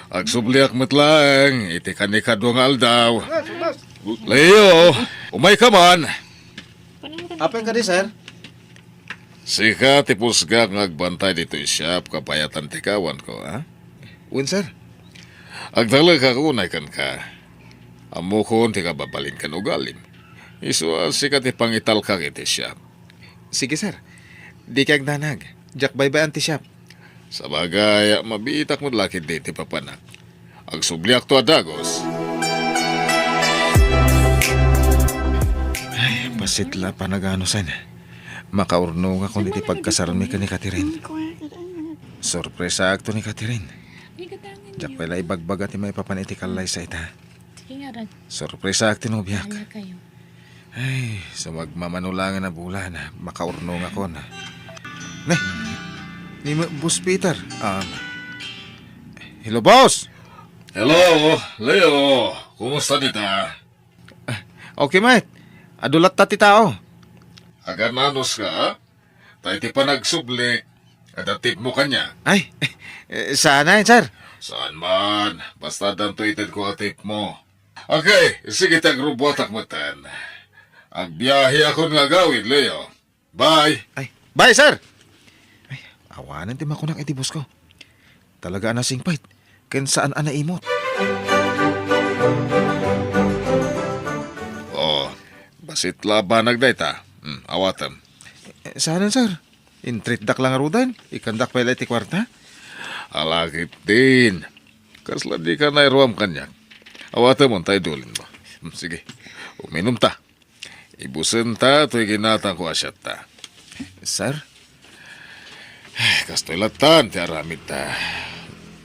Agsubliak met laeng iti kanikadua nga aldaw. Leo, umayka man. Apay kadi, sir? Sika ti pusgak nga agbantay ditoy shop, kabayatan ti kawanko, a? Wen, sir. Agtalekak unay kenka. Ammokon ti kababalin ken ugalim. Isu a sika ti pangitalkak iti shop. Sige, sir. Dika agdanag. Diak baybay-an ti shop. Sabagay, mabiitak met la ketdi ti papanak. Agsubliakto a dagus. Ay, bassit la panaganusen. Makaurnongakon iti pagkasarmi ken ni Catherine. Sorpresaakto ni Catherine. Diak pay la ibagbaga ti maipapan iti kallaysa ita. Sige ngarud. Sorpresaak ti nobiak. Ala kayo. Ay, sa magmamano laeng a bulan, makaurnongakon. Ne, ni Boss Peter. Um, hello, boss! Hello, Leo. Kumusta dita? Ah, okay, mate. Adu latta ti tao. Agananus ka, a? Ta iti panagsubli, adda tipmo kaniak. Ay, eh, saan a, sir? Saan man, basta addanto itedko a tipmo. Okay, sige ti agrubuatak metten. Agbiaheakon nga agawid, Leo. Bye! Ay, bye, sir! Ay, awanen ti makunak iti boss ko. Talaga a nasingpet, ken saan a naimot. Oh, bassit la a banag dayta. Hmm, awatem. Eh, saanen, sir? Intreatdak la ngaruden, ikkandak pay la iti kuarta? Ala ketdin. Kasla dika nairuam kaniak. Awatemon ta idulinmo. Hmm, sige, uminumta. Ibusenta toy ginatangko a siatta. Sir? Kastoy lattan ti aramidta.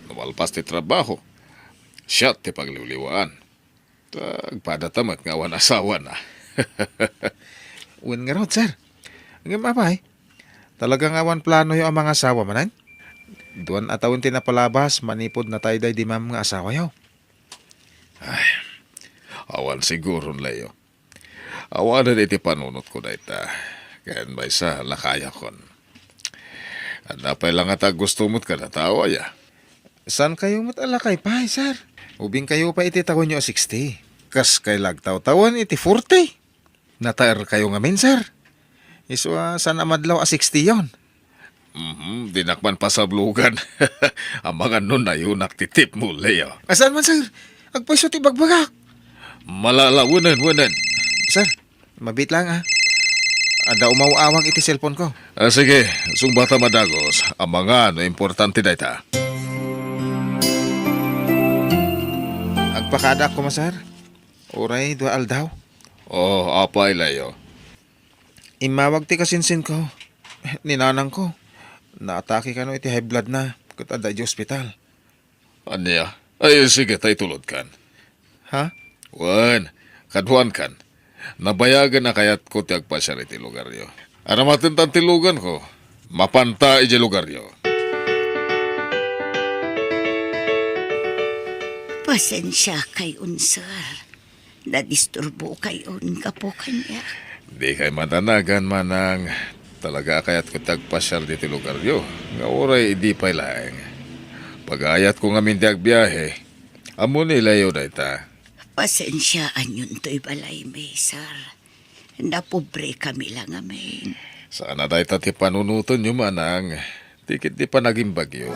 No malpas ti trabaho, siat ti pagliwliwaan. Ta agpadata met nga awan asawana. Wen ngarud, sir. Ngem apay, talaga nga awan planoyo a mangasawa manen? Duan a tawen ti napalabas manipud natayday di ma'am nga asawayo. Ay, awan siguron, Leo. Awanen iti panunotko dayta. Ken maysa, lakayakon. Adda pay la ngata a gusto met kada tao, aya? Saankayo met a lakay pay, sir? Ubingkayo pay iti tawenyo a sixty. Kas kay lagtawtawen iti forty. Nataerkayo ngamin, sir. Isu a saan a madlaw a sixty yon. Mhm, dinak man pasablogan. Amangan no nayunak ti tip mo, Leo. Asaan man, sir? Agpayso ti bagbagak. Malala, wenen, wenen. Sir, mabit lang, ah. Adda umaw-awag iti cellphone ko. Ah, sige, sungbata madagos. Amangan no importante dayta. Agpakadaak koma, sir. Uray dua aldaw. Oh, apay, Leo? Immawag ti kasinsinko, ni nanangko. Naatake kano iti high blood na, ket adda iti ospital. Ania? Ay, sige, ta itulodkan. Ha? Wen, kaduankan. Nabayagen a kayatko ti agpasiar iti lugaryo. Aramatentan ti luganko. Mapanta idiay lugaryo. Pasensiakayon, sir. Nadisturbokayon gapu kaniak. Dikay madanagan, manang. Talaga a kayatko ti agpasiar ditoy lugaryo, nga uray idi pay laeng. Pagayatko ngamin ti agbiahe. Ammoni, Leo, dayta. Pasensiaanyon toy balaymi, sir. Napobrekami la ngamin. Saan a dayta ti panunotenyo, manang. Ti ketdi panagimbagyo.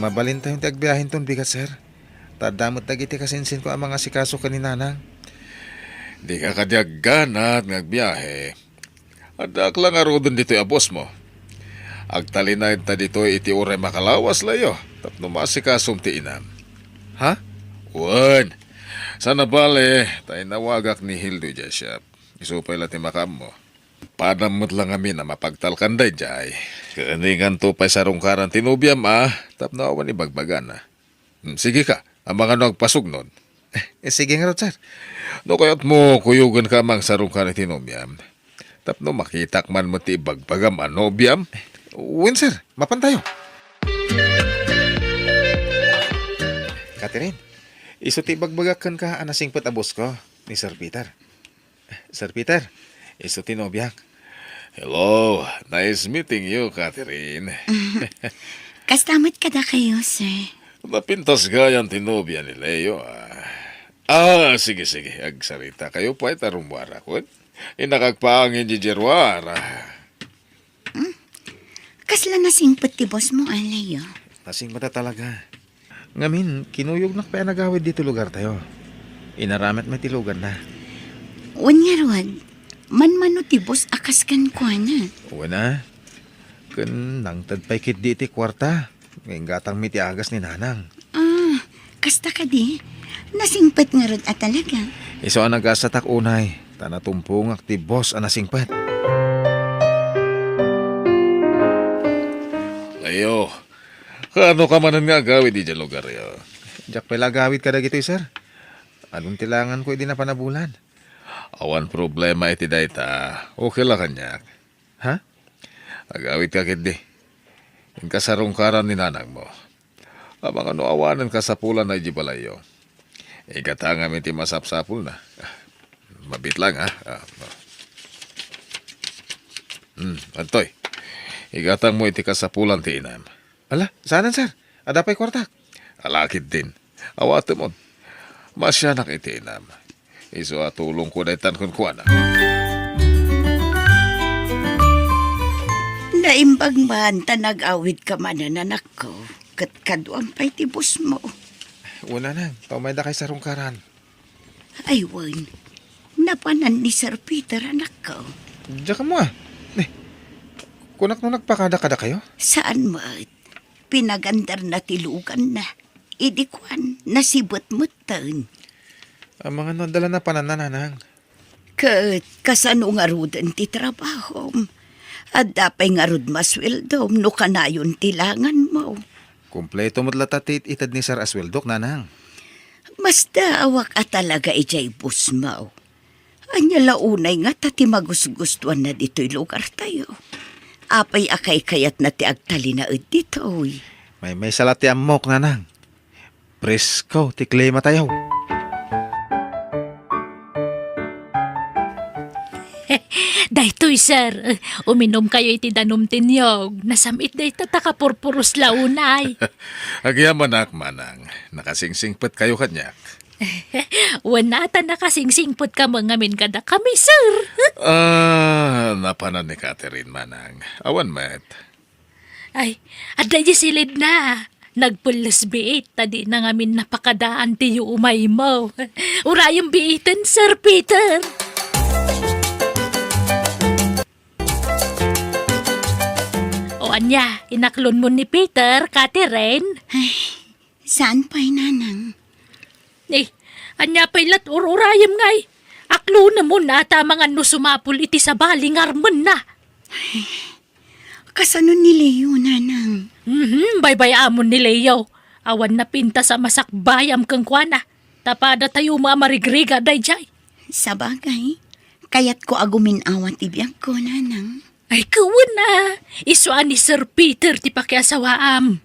Mabalintayon ti agbiahenton bigat, sir. Ta adda met dagiti kasinsinko a mangasikaso ken ni nanang. Dika kadi agganat nga agbiahe. Addaak la ngaruden ditoy a bosmo. Agtalinaedta ditoy iti uray makalawas, Leo, tapno maasikasom ti inam. Ha? Wen, saan a bale, ta inawagak ni Hildo idiay siak. Isu pay la ti makaammo. Padam met la ngamin a mapagtalkan daydiay. Kaninganto pay sarungkaran ti nobiam a, tapno awan ibagbagana. Hmm, sige ka, amangan no agpasugnod. Eh, sige ngarud, sir. No kayatmo, kuyogenka a mangsarungkar iti nobiam. Tapno makitak man met ti ibagbagam a nobiam. Wen, sir, mapantayo. Catherine, isu ti ibagbagak kenka a nasingpet a boss ko, ni Sir Peter. Sir Peter, isu ti nobiak. Hello, nice meeting you, Catherine. Kasta met kadakayo, sir. Napintas gayan ti nobia ni Leo, ah. Ah, sige, sige. Agsarita kayo pay ta rummuarak, wen? Innak agpaangin di jeruar, ah. Hmm? Kasla nasingpet ti boss mo, Leo? Nasingpet a talaga. Ngamin, kinuyognak pay a nagawid ditoy lugartayo. Inaramidmi ti luganna. Wen ngarud, manmano ti boss a kas kenkuana? Wen a. Ken nangted pay ketdi iti kuarta. Nga inggatangmi ti agas ni nanang. Ah, kasta kadi? Nasingpet ngarud a talaga? Isu a nagasatak unay, ta natumpongak ti boss a nasingpet. Leo, kaano ka manen nga agawid idiay lugaryo? Diak pay la agawid kadagitoy, sir. Adun ti langanko idi napan a bulan. Awan problema iti dayta. Okay la kaniak. Ha? Agawidka ketdi. Inka sarungkaran ni nanangmo. Amangan no awanen kasapulanna idiay balayyo. Igatangam iti masapsapulna. Mabit lang, ha? Ah, ah. Hmm, adtoy. Igatangmo iti kasapulan ti inam. Ala, saanen, sir? Adda pay kuartak. Ala ketdin. Awatemon. Maasianak iti inam. Isu a tulongko daytan kenkuana. Naimbag man ta nag-awidka manen, anakko, ket kaduam pay ti boss mo. Wen a, nanang, ta umayda kay sarungkaran. Ay, wen. Napanan ni Sir Peter, anakko. Diak ammo, ah. Eh, kunak no nagpakada kadakayo? Saan met. Pinagandarna ti luganna. Idi kuan, nasibet metten. Amangan no adda la napananna, nanang. Ket kasano ngaruden ti trabahom? Adda pay ngarud masueldom no kanayon ti langanmo? Kompleto met latta ti it-ited ni Sir a sueldok, nanang. Masdaawak a talaga idiay boss mo. Ania la unay ngata ti magusgustuanna ditoy lugartayo? Apay a kaykayatna ti agtalinaed ditoy? Maymaysa la ti ammok, nanang. Presko ti klimatayo. Daytoy, sir. Uminumkayo iti danum ti niyog. Nasam-it dayta ta kapurpuros la unay. Agyamanak, manang. Nakasingsingpetkayo kaniak. Wen a, ta nakasingsingpetka met ngamin kadakami, sir. Ah, napanan ni Catherine, manang. Awan met. Ay, adda idiay silidna. Nagpelles biit, ta dina ngamin napakadaan ti yuumaymo. Urayem biiten, Sir Peter. O ania, inaklonmo ni Peter, Catherine? Ay, saan pay, nanang. Eh, ania pay lat ur-urayem ngay? Aklonemon a ta amangan no sumapul iti sabali nga armenna. Kasano ni Leo, nanang? Mhm, baybay-amon ni Leo. Awan napintas a masakbayam kenkuana. Ta padatayo met a marigrigat daydiay. Sabagay, kayatko a gumin-awa ti biagko, nanang. Ay, wen a, isu a ni Sir Peter ti pakiasawaam.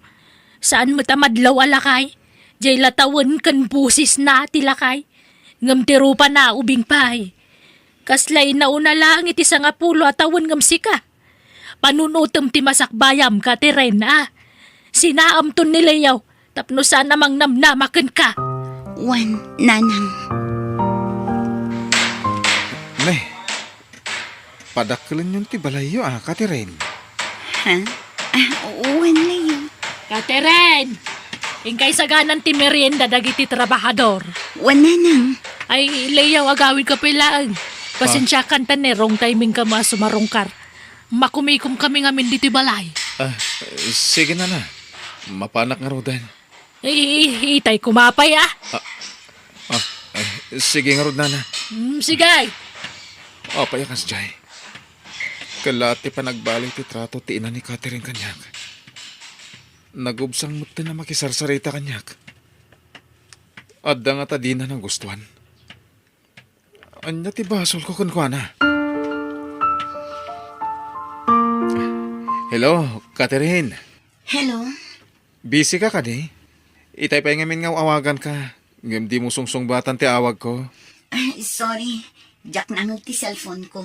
Saan met a madlaw a lakay? Diay la tawen ken bosesna ti lakay. Ngem ti rupana ubing pay. Kasla inauna laeng iti sangapulo a tawen ngem sika. Panunotem ti masakbayam, Catherine, a? Sinaamton ni Leo tapno saan a mangnamnama kenka. Wen, nanang. Ne, padakkelenyon ti balayyo, a, Catherine? Ha? Ah, wen, Leo. Catherine! Inkay saganan ti merienda dagiti trabahador. Wen, nanang. Ay, Leo, agawidka pay laeng. Pasensiakan ta ne, wrong timing kami a sumarungkar. Makumikomkami ngamin ditoy balay. Ah, sige, nana. Mapanak ngaruden. I-, i-, itay koma pay, a. Ah, ah, eh, sige ngarud, nana. Mm, sige. Apay a kasdiay? Ket la ti panagbali ti trato ti ina ni Catherine kaniak. Nagubsang metten a makisarsarita kaniak. Adda ngata dina nagustuan. Ania ti basolko kenkuana? Hello, Catherine. Hello. Busy ka kadi? Itay pay ngamin nga awaganka, ngem dimo sungsungbatan ti awagko. Ay, sorry. Diak naangeg ti cellphone ko.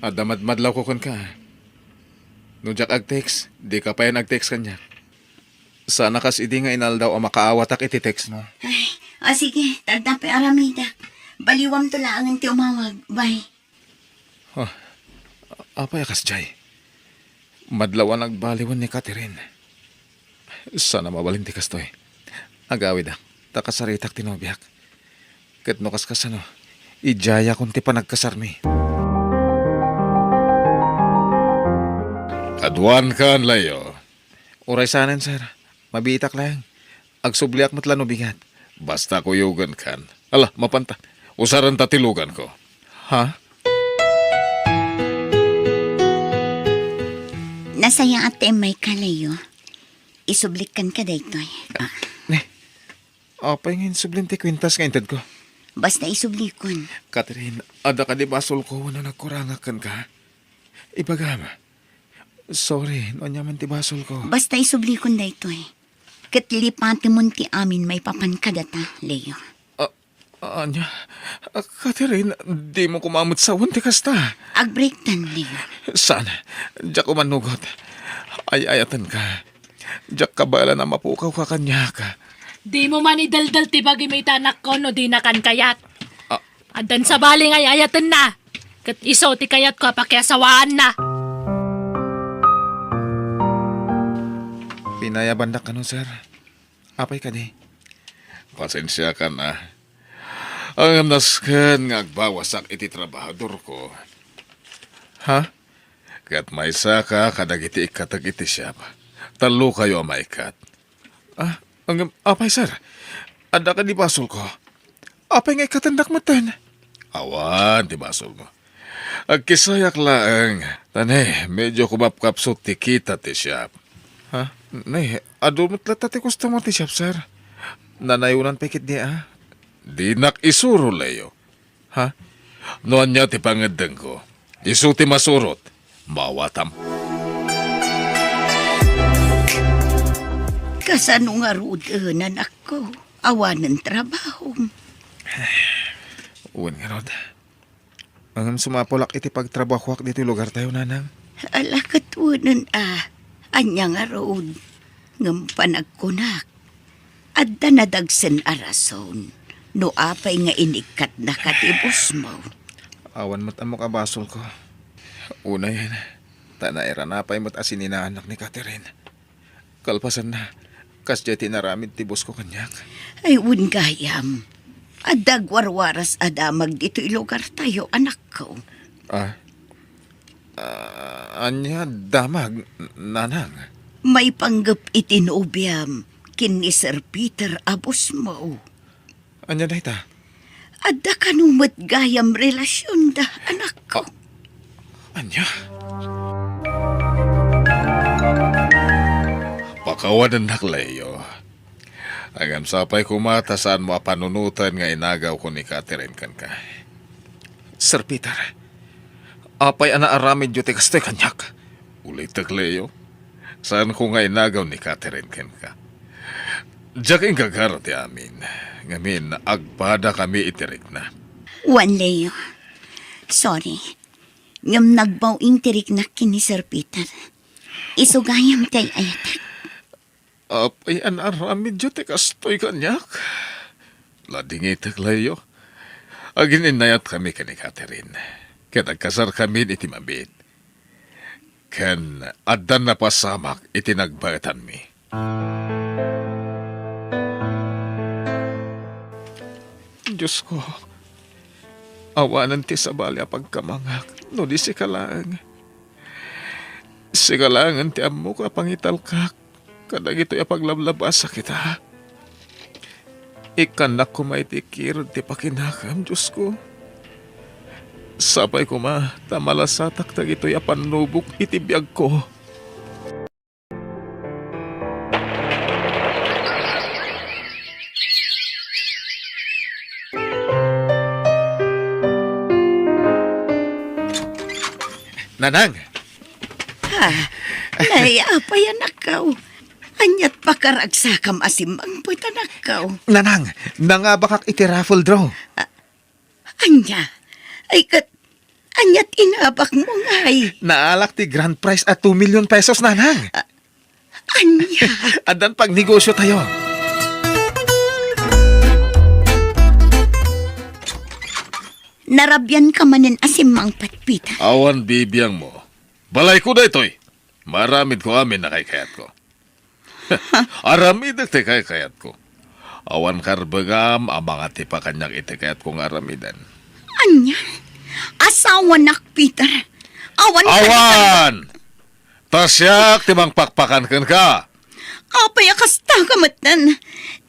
Adda madmadlawko kenka. No diak ag-text, dika pay nag-text kaniak. Saan a kas idi nga inaldaw a makaawatak iti text mo. Ay, o sige, ta adda pay aramidek. Baliwamto laengen ti umawag. Bye. Ah, apay a kasdiay? Madlaw a nagbaliwen ni Catherine. Saan a mabalin ti kastoy. Agawidak, ta kasaritak ti nobiak. Ket no kaskasano, idiayakon ti panagkasarmi. Kaduankan, Leo. Uray saanen, sir. Mabiitak laeng. Agsubliak met la no bigat. Basta kuyogenkan. Ala, mapanta. Usarenta ti luganko. Ha? Nasayaat ti immayka, Leo. Isublikkan ka daytoy. Ah. Ne, apay nga insublim ti kwintas nga intedko? Basta isublikon. Catherine, adda kadi basolko wenno nagkurangak kenka? Ibagam. Sorry, no ania man ti basolko. Basta isublikon daytoy. Ket lipatemon ti amin maipapan kadata, Leo. Ah, ania? Ah, Catherine, dimo koma met sawen ti kasta. Agbreaktan, Leo. Saan? Diak umanugot. Ay-ayatenka. Diak kabaelan a mapukawka kaniak. Dimo man idaldal ti bagim ita, anakko, no dinakan kayat. Ah. Addan sabali nga ay-ayatenna. Ket isu ti kayatko a pakiasawaanna. Pinayabandak kano, sir. Apay kadi? Pasensiakan a. Ngem nasken nga agbawasak iti trabahadorko. Ha? Ket maysaka kadagiti ikkatek iti siap. Tallokayo a maikkat. Ah, ngem, apay, sir? Adda kadi basolko? Apay nga ikkatendak metten? Awan ti basolmo. Agkisayak laeng. Ta ne, medyo kumapkapsut ti kita ti siap. Ha? Ne, adu met latta ti customer ti siap, sir. Nanayonan pay ketdi, a? Dinak isuro, Leo. Ha? No ania ti pangeddengko, isu ti masurot. Maawatam. Kasano ngaruden, anakko? Awanen trabahom. Wen ngarud. Ngem sumapulak iti pagtrabahoak ditoy lugartayo, Nanang. Ala, ket wen a, ania ngarud? Ngem panagkunak, adda nadagsen a rason no apay nga inikkatnaka ti bosmo. Awan met ammok a basolko. Unayen, ta nairana pay met a sininaanak ni Catherine. Kalpasanna, kasdiay ti inaramid ti bosko kaniak. Ay, wen gayam. Adda agwarwaras a damag ditoy lugartayo, anakko. Ah? Ah, ania damag, Nanang? Maipanggep iti nobiam ken ni Sir Peter a bosmo. Ania dayta? Adda kano met gayam relasionda, anakko. Ah, ania? Pakawanennak, Leo. Ngem sapay koma ta saanmo a panunoten nga inagawko ni Catherine kenka. Sir Peter, apay a naaramidyo ti kastoy kaniak? Ulitek, Leo, saanko nga inagaw ni Catherine kenka. Diak inggagara ti amin, ngamin agpadakami iti rikna. Wen, Leo. Sorry. Ngem nagbaw-ing ti riknak ken ni Sir Peter. Isu gayam ti ay-ayatek. Apay a naaramidyo ti kastoy kaniak? Ladingitek, Leo. Agin-innayatkami ken ni Catherine, ket agkasarkami iti mabiit. Ken addan napasamak iti nagbaetanmi. Diosko, awanen ti sabali a pagkamangak no di sika laeng. Sika laengen ti ammok a pangitalkak kadagitoy a paglablabasak ita. Ikkannak koma iti kirud ti pakinakam, Diosko. Sapay koma ta malasatak dagitoy a pannubok iti biagko. Nanang! Ha? Nay, apay, anakko? Ania't pakaragsakam a simmangpet, anakko? Nanang, nangabakak iti raffle draw. A-, ania? Ay, ket, ania't inabakmo, ngay? Naalak ti grand prize a two million pesos, Nanang. A-, ania? Addan pagnegosyotayo. Narabianka manen a simmangpet, Peter. Awan bibiangmo. Balayko daytoy. Maaramidko amin a kaykayatko. Aramidek ti kaykayatko. Awan karbengam a mangatipakaniak iti kayatko nga aramiden. Ania? Asawanak, Peter. Awan. Awan! Ta siak ti mangpakpakan kenka. Apay a kasta ka metten?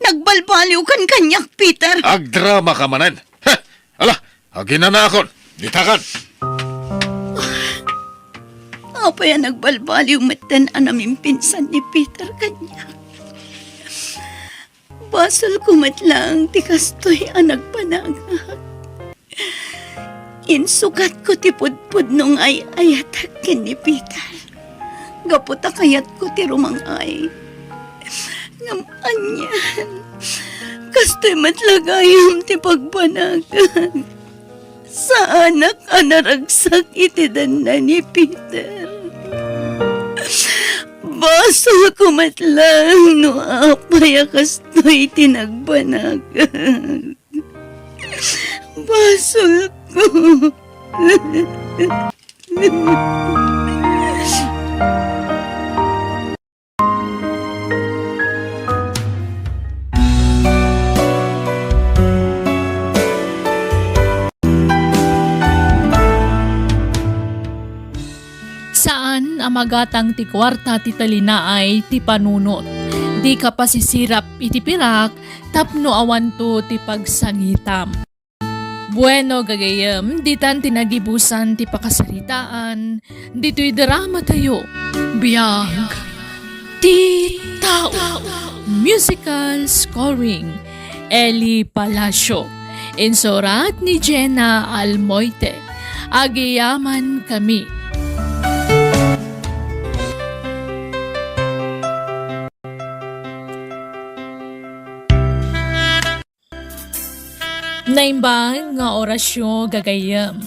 Nagbalbaliwkan kaniak, Peter. Agdramaka manen. Heh! Ala, aginanakon. Ditakan. Apay a nagbalbaliw metten a namimpinsan ni Peter kaniak? Basolko met laeng ti kastoy a nagbanagak. Insukatko ti pudpudno nga ay-ayatek ken ni Peter gapu ta kayatko ti rumang-ay. Ngem anian, kastoy met la gayam ti pagbanagak. Saanak a naragsak iti denna ni Peter. Basolko met laeng no apay a kastoy ti nagbanagak. Basolko. Saan a magatang ti kuarta ti talinaay ti panunot. Dika pasisirap iti pirak tapno awanto ti pagsangitam. Bueno, gagayyem, ditan ti nagibusan ti pakasaritaan ditoy dramatayo, Biag ti Tao. Musical scoring, Eli Palacio. Insurat ni Jenna Almoite. Agyamankami. Naimbag nga orasyo, gagayyem.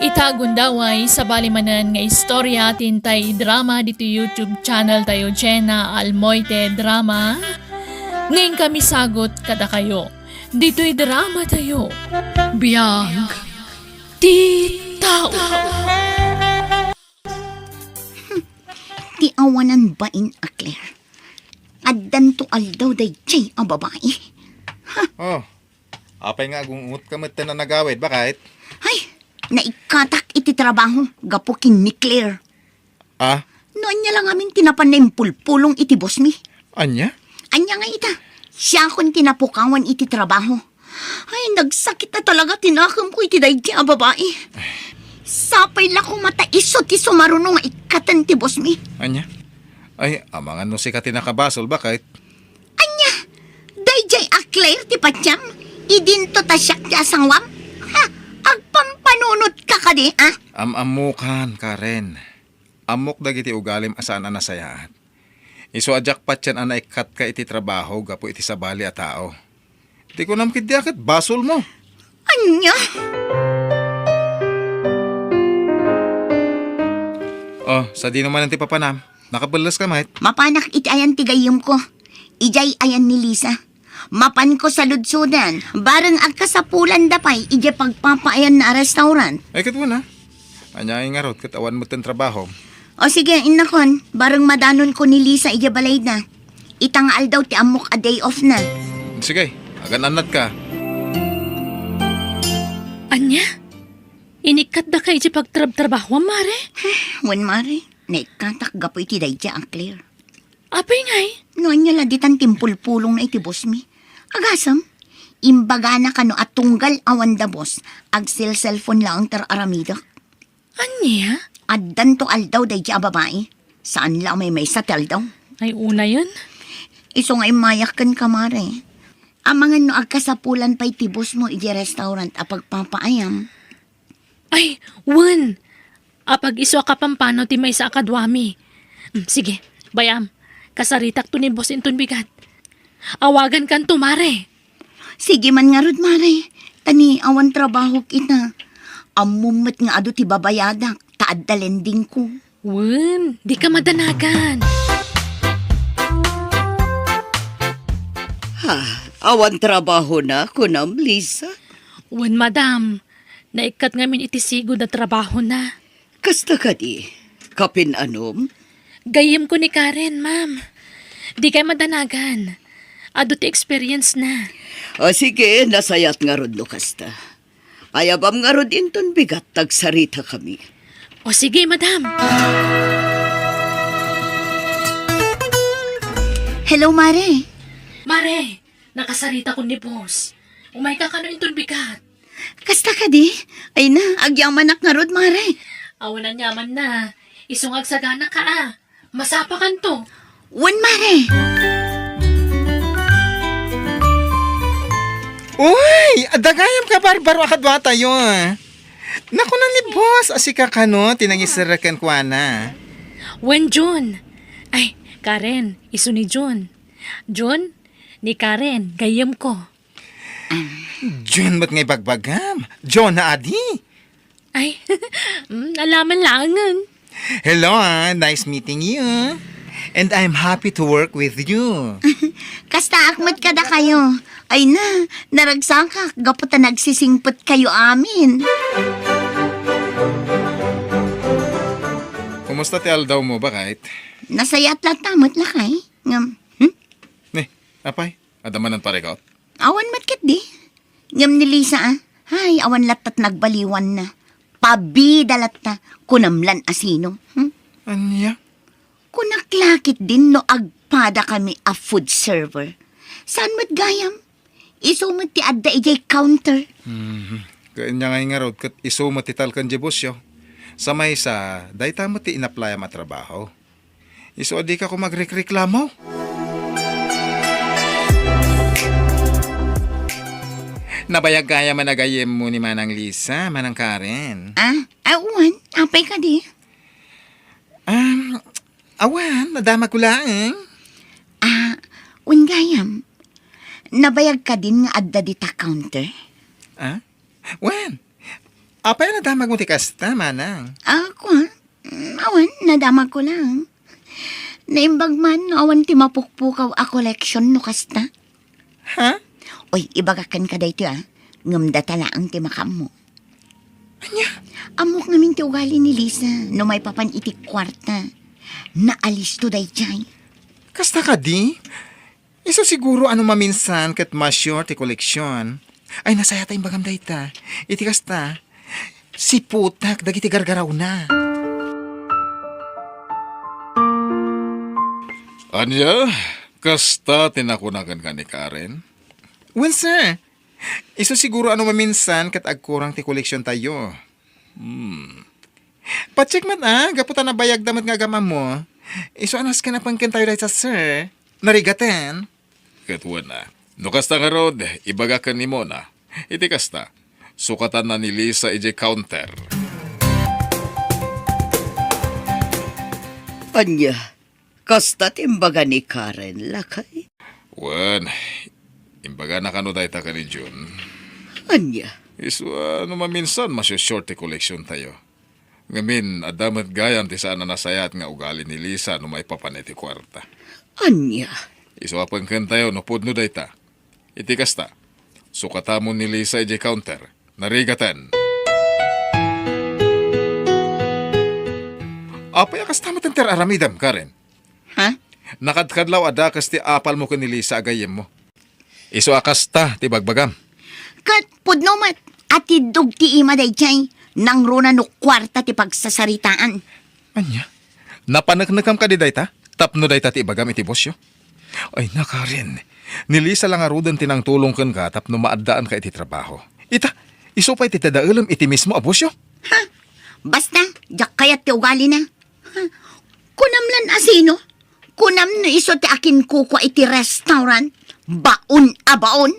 Ita gundaway, sabali manen nga istorya ti intay idrama ditoy YouTube channel tayo, Jenna Almoite Drama. Nga inkami sagut kadakayo. Ditoy drama tayo. Biag ti tao. Ti awanan bain a Claire. Addanto aldaw daydiay a babai. Oh, apay nga agungot ka met a nagawid, bakit? Ay, naikkatak iti trabaho gapu ken ni Claire. Ah? No ania la ngamin ti napan impulpulong iti boss mi. Ania? Ania nga ita, siakon ti napukawan iti trabaho. Ay, nagsakit na talaga ti nakemko iti daydi a babai. Sapay la koma ta isu ti sumaruno nga ikkaten ti boss mi. Ania? Ay, amangan no sika ti nakabasol, bakit? Ania? Daydiay a Claire ti patiam? Idinto ta siak ti asawam? Ha? Agpampanunot ka kadi, ah? Am-ammokan, Karen. Ammok dagiti ugalim a saan a nasayaat. Isu a diak patien a naikkatka iti trabaho gapu iti sabali a tao. Ti kunam ketdi a ket basolmo. Ania? Oh, sadino manen ti papanam? Nakabelles ka met? Mapanak iti ayan ti gayyemko. Idiay ayan ni Lisa. Mapanko saludsodan. Bareng agkasapulanda pay idiay pagpapaayanna a restaurant. Ay, ket wen, ah. Ania ngarud, ket awan metten trabahom? O sige, innakon, bareng madanonko ni Lisa idiay balayda. Ita nga aldaw ti ammok a day off na. Sige, agan-annatka. Ania? Inikkatdaka idiay pagtrabtrabahoam, Mare? Wen, Mare, naikkatak gapu iti daydiay a Claire. Apay ngay? No ania la ditan ti impulpulongna iti boss mi. Agasem, imbagana kano a tunggal awan da boss, agselselpon laeng ti ar-aramidek. Ania? Addanto aldaw daydiay a babai. Saan la a maymaysa ti aldaw. Ay, unayen. Isu nga immayak kenka, Mare. Amangan no agkasapulan pay ti boss mo idiay restaurant a pagpapaayam. Ay, wen! Apag-isu a kapampanaw ti maysa a kaduami. Mm, sige, bay-am. Kasaritakto ni boss inton bigat. Awagankanto, Mare. Sige man ngarud, Mare. Ta ni awan trabahok ita. Ammom met nga adu ti babayadak, ta adda lendingko. Wen, dika madanagan. Ha, awan trabahona, kunam, Lisa? Wen, madam. Naikkat ngamin iti sigud a trabahona. Kasta kadi, kapin-anom? Gayyemko ni Karen, ma'am. Dikay madanagan. Adu ti experience na. O sige, nasayaat ngarud no kasta. Ayabam ngarud inton bigat ta agsaritakami. O sige, madam. Hello, Mare. Mare, nakasaritakon ni boss. Umayka kano inton bigat. Kasta kadi? Ay na, agyamanak ngarud, Mare. Awan aniamanna. Isu nga agsaganaka, a. Masapakanto. Wen, Mare. Uy, adda gayam kabarbaro a kaduatayo, a. Nakuna ni boss a sika kano ti nangiserrek kenkuana. Wen, Jun. Ay, Karen, isu ni Jun. Jun, ni Karen, gayyemko. Jun met nga ibagbagam. Jun na adi. Ay, mm, alaman laengen. Hello, ah. Nice meeting you. And I'm happy to work with you. Kastaak met kadakayo. Ay na, naragsakak gapu ta nagsisingpetkayo amin. Kumusta ti aldawmo, baket? Nasayaat latta met, lakay. Ngem, hmm? Ni, apay, adda manen parikot? Awan met ketdi. Ngem ni Lisa, a, ay, awan latta ti nagbaliwanna. Pabida latta, kunam lan a sino. Hmm? Ania? Kunak la ketdin no agpadakami a food server. Saan met gayam? Isu met ti adda idiay counter. Mhm. Ket ania ngay ngarud ket isu met ti talken diay bossyo. Sa maysa, dayta met ti inaplayam a trabaho. Isu a dika koma agrekreklamo. Nabayag gayam a gayyemmo ni Manang Lisa, Manang Karen. Ah, awan. Apay kadi? Um, awan, nadamagko laeng. Ah, wen gayam. Nabayag kadin nga adda dita counter? Ah? Wen, Apay a nadamagmo ti kasta, manang? Ako, mm, awan, nadamagko lang. Naimbag man no awan ti mapukpukaw a koleksyon no kasta. Ha? Oy, ibagak kenka daytoy, a, ngem data laeng ti makaammo. Ania? Ammok ngamin ti ugali ni Lisa no maipapan iti kuarta. Naalisto daydiay. Kasta kadi? Isu siguro a no maminsan ket ma-short ti koleksyon. Ay, nasayaat a imbagam dayta. Iti kasta, siputak dagiti gargarawna. Ania? Kasta ti nakuna kenka ni Karen? Wen, sir. Isu siguro a no maminsan ket agkurang ti koleksiontayo. Hmm. Pacheck met, a, gapu ta nabayagda met nga agam-ammo. Isu a nasken a pengkentayo dayta, sir. Narigaten. Ket wen, a. No kasta ngarud, ibagak ken ni Mona. Iti kasta, sukatanna ni Lisa idiay counter. Ania? Kasta ti imbaga ni Karen, lakay? Wen, imbagana kano dayta ken ni Jun. Ania? Isu a no maminsan, masu-short ti koleksiontayo. Ngamin, adda met gayam ti saan a nasayaat nga ugali ni Lisa no maipapan iti kuarta. Ania? Isu a pengkentayo no pudno dayta. Iti kasta, sukatamon ni Lisa idiay counter. Narigaten. Apay a kasta met ti ar-aramidem, Karen? Ha? Nakadkadlaw a dakes ti apalmo ken ni Lisa a gayyemmo. Isu a kasta ti bagbagam. Ket pudno met a tiddog ti ima daydiay, nangruna no kuarta ti pagsasaritaan. Ania? Napaneknekam kadi dayta? Tapno dayta ti ibagam iti bosyo? Ay, na, Karen. Ni Lisa la ngaruden ti nangtulong kenka tapno maaddaanka iti trabaho. Ita, isu pay ti dadaelem iti mismo a bosyo? Ha? Basta, diak kayat ti ugalina. Ha? Kunam lan a sino? Kunam no isu ti akinkukua iti restaurant? Baon a baon!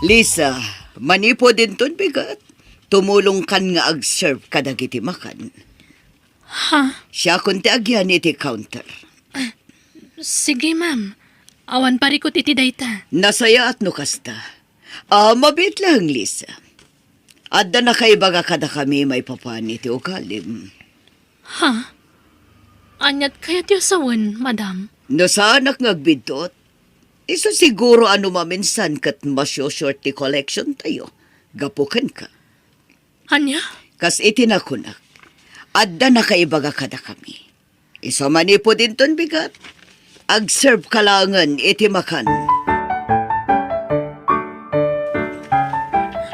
Lisa, manipud inton bigat, tumulongkan nga ag-serve kadagiti makan. Ha? Siakon ti agian iti counter. Sige, ma'am. Awan parikut iti dayta. Nasayaat no kasta. A, mabiit laeng, Lisa. Adda nakaibaga kadakami maipapan iti ugalim. Ha? Aniat kayatyo sawen, madam? No saanak nga agbiddut, isu siguro a no maminsan ket masu-short ti collection tayo, gapu kenka. Ania? Kas iti nakunak, adda nakaibaga kadakami. Isu manipud inton bigat, ag-serve ka laengen iti makan.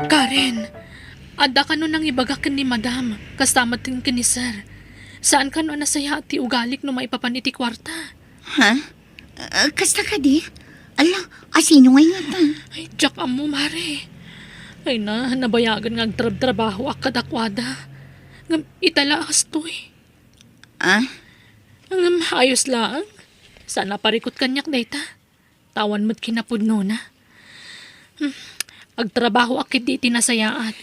Karen, adda kano nangibaga ken ni Madam, kasta met ken ni Sir. Saan kano a nasayaat ti ugalik no maipapan iti kuarta? Ha? Ah, kasta kadi? Ala, asino ngay ngata? Ay, diak ammo, Mare. Ay na, nabayagen nga agtrabtrabahoak kadakuada. Ngem ita la, astoy. Ah? Ngem ayos laeng. Saan a parikut kaniak dayta. Ta awan met kinapudnona. Hmm. Agtrabahoak ketdi iti nasayaat.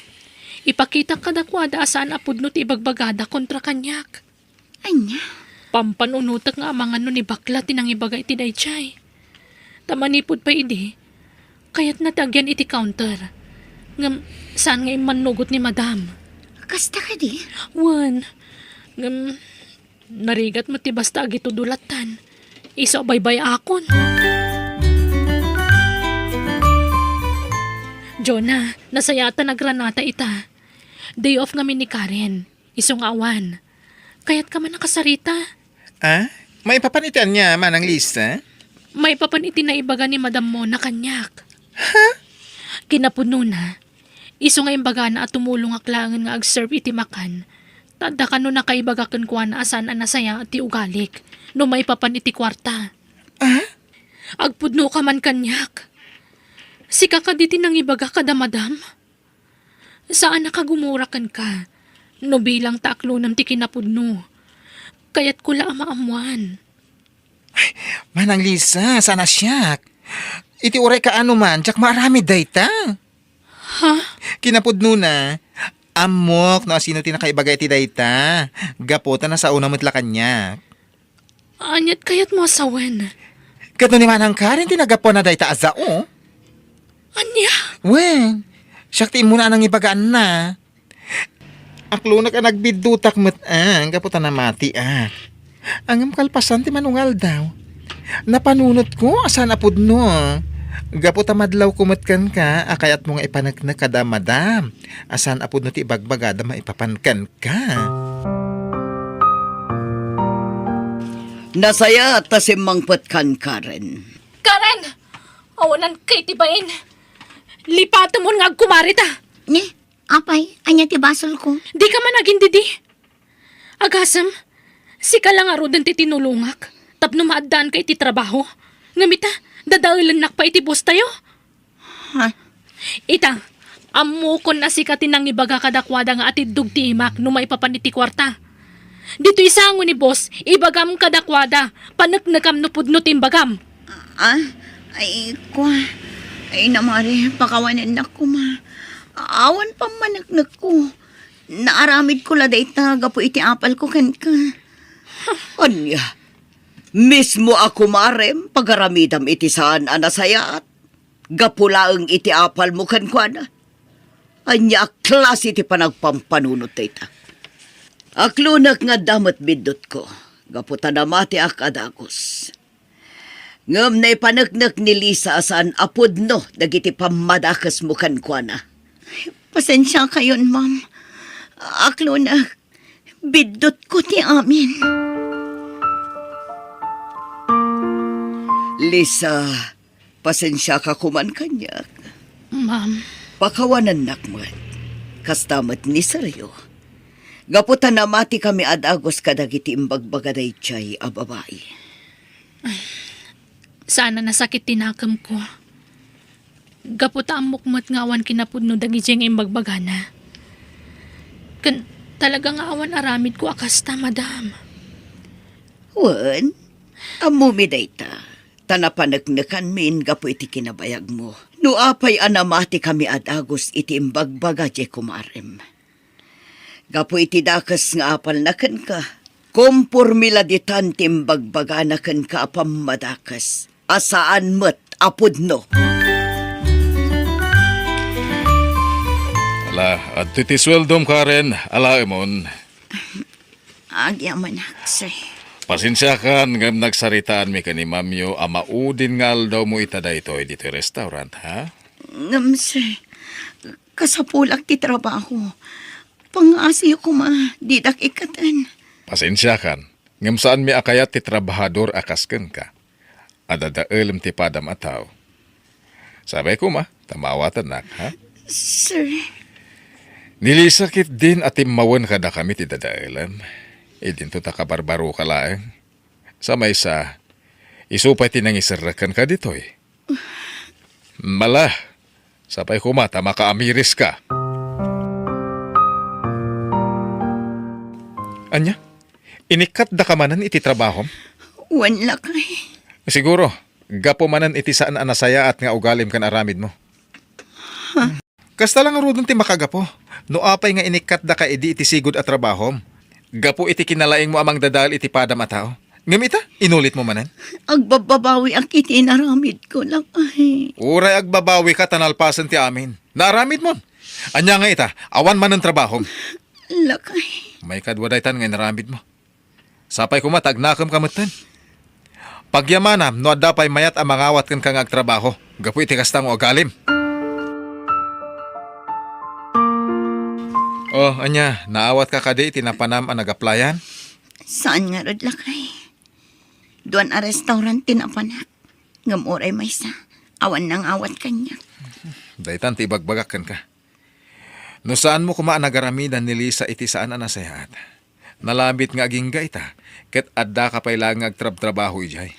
Ipakitak kadakuada a saan a pudno ti ibagbagada kontra kaniak. Ania? Pampan-unotek nga amangan no ni bakla ti nangibaga iti daydiay. Ta manipud pay idi, kayatna ti agian iti counter. Ngem saan nga immannugot ni Madam. Kasta kadi? Wen. Ngem narigat met ti basta agitudo lattan. Isu a baybay-akon. Jonah, nasayaat ta nagranata ita. Day off ngamin ni Karen. Isu nga awan. Kayatka man a kasarita? Ah? Maipapan iti ania, Manang Lisa? Maipapan iti naibaga ni Madam Mona kaniak. Ha? Kinapudnona, isu nga imbagana a tumulongak laengen nga ag-serve iti makan, ta adda kano nakaibaga kenkuana a saan a nasayaat ti ugalik no maipapan iti kuarta. Ah? Agpudnoka man kaniak. Sika kadi ti nangibaga kada Madam? Saanak a gumura kenka no bilang ta aklonem ti kinapudno. Kayatko la a maammoan. Ay, Manang Lisa, saan a siak. Iti uray kaano man, diak maaramid dayta. Ha? Kinapudnona, ammok no asino ti nakaibaga iti dayta. Gapu ta nasaona met la kaniak. Aniat kayatmo a sawen? Ket no ni Manang Karen ti naggapuan a dayta a sao? Ania? Wen, siak ti immuna a nangibagaanna. Aklonek a nagbiddutak met, ah, gapu ta namatiak. Ngem kalpasan ti mano nga aldaw, napanunotko a saan a pudno. Gapu ta madlawko met kenka a kayatmo nga ipaneknek kada madam a saan a pudno ti ibagbagada maipapan kenka. Nasayaat ta simmangpetkan, Karen. Karen! Awananka iti bain. Lipatemon nga agkumarita. Ni, apay, ania ti basolko? Dika man agindidi. Agasem, sika la ngaruden ti tinulongak tapno maaddaanka iti trabaho. Ngem ita, dadaelennak pay iti boss tayo. Ha? Ita, ammokon a sika ti nangibaga kadakuada nga atiddog ti imak no maipapan iti kuarta. Ditoy sango ni boss, ibagam kadakuada, paneknekam no pudno ti imbagam. Ah, ay, kua. Ay, namari, pakawanennak koma. Awan pammaneknekko. Naaramidko la dayta gapu iti apalko kenka. Ania? Mismo a kumarem, pagaramidam iti saan a nasayaat. Gapu laeng iti apalmo kenkuana. Ania a klase ti panagpampanunot dayta? Aklonek nga adda met biddutko, gapu ta namatiak a dagus. Ngem naipaneknek ni Lisa a saan a pudno dagiti pammadakesmo kenkuana. Pasensiakayon, ma'am. Aklonek, biddutko ti amin. Lisa, pasensiaka koman kaniak. Ma'am. Pakawanennak met. Kasta met ni Sergio. Gapu ta namatikami a dagus kadagiti imbagbaga daydiay a babai. Saan a nasakit ti nakemko. Gapu ta ammok met nga awan kinapudno dagidiay nga imbagbagana. Ken talaga nga awan aramidko a kasta, madam. Wen, ammomi dayta, ta napaneknekanmin gapu iti kinabayagmo. No apay a namatikami a dagus iti imbagbaga diay kumarem. Gapu iti dakes nga apalna kenka, kompormi la ditan ti imbagbagana kenka a pammadakes a saan met a pudno. Ala, adtoy ti sueldom, Karen. Alaemon. Agyamanak, sir. Pasensiakan ngem nagsaritaanmi ken ni Mamyo a maudin nga aldawmo ita daytoy ditoy restaurant, ha? Ngem, sir, kasapulak ti trabaho. Pangngaasiyo koma, didak ikkaten. Pasensiakan, ngem saanmi a kayat ti trabahador a kas kenka. Adda daelem ti padam a tao. Sapay koma, ta maawatannak, ha? Sir. Ni Lisa ketdin a timmawen kadakami ti dadaelem. Idinto ta kabarbaroka laeng. Sa maysa, isu pay ti nangiserrek kenka ditoy. Mala, sapay koma ta makaamiriska. Ania? Inikkatdaka manen iti trabahom? Wen, lakay. Siguro, gapu manen iti saan a nasayaat nga ugalim ken aramidmo. Kasta la ngaruden ti makagapu, no apay nga inikkatdaka idi iti sigud a trabahom, gapu iti kinalaingmo a mangdadael iti padam a tao. Ngem ita, inulitmo manen? Agbabbabawiak iti inaramidko, lakay. Uray agbabawika ta nalpasen ti amin. Naaramidmon. Ania nga ita, awan manen trabahom. Lakay. Maikadua daytan nga inaramidmo. Sapay koma ta agnakemka metten. Pagyamanam no adda pay mayat a mangawat kenka nga agtrabaho gapu iti kasta nga ugalim. Oh, ania, naawatka kadi iti napanam a nagaplayan? Saan ngarud, lakay. Duan a restaurant ti napanak. Ngem uray maysa, awan nangawat kaniak. Daytan ti ibagbagak kenka. No saanmo koma a nagaramidan ni Lisa iti saan a nasayaat, nalabit nga agingga ita, ket addaka pay laeng nga agtrabtrabaho idiay.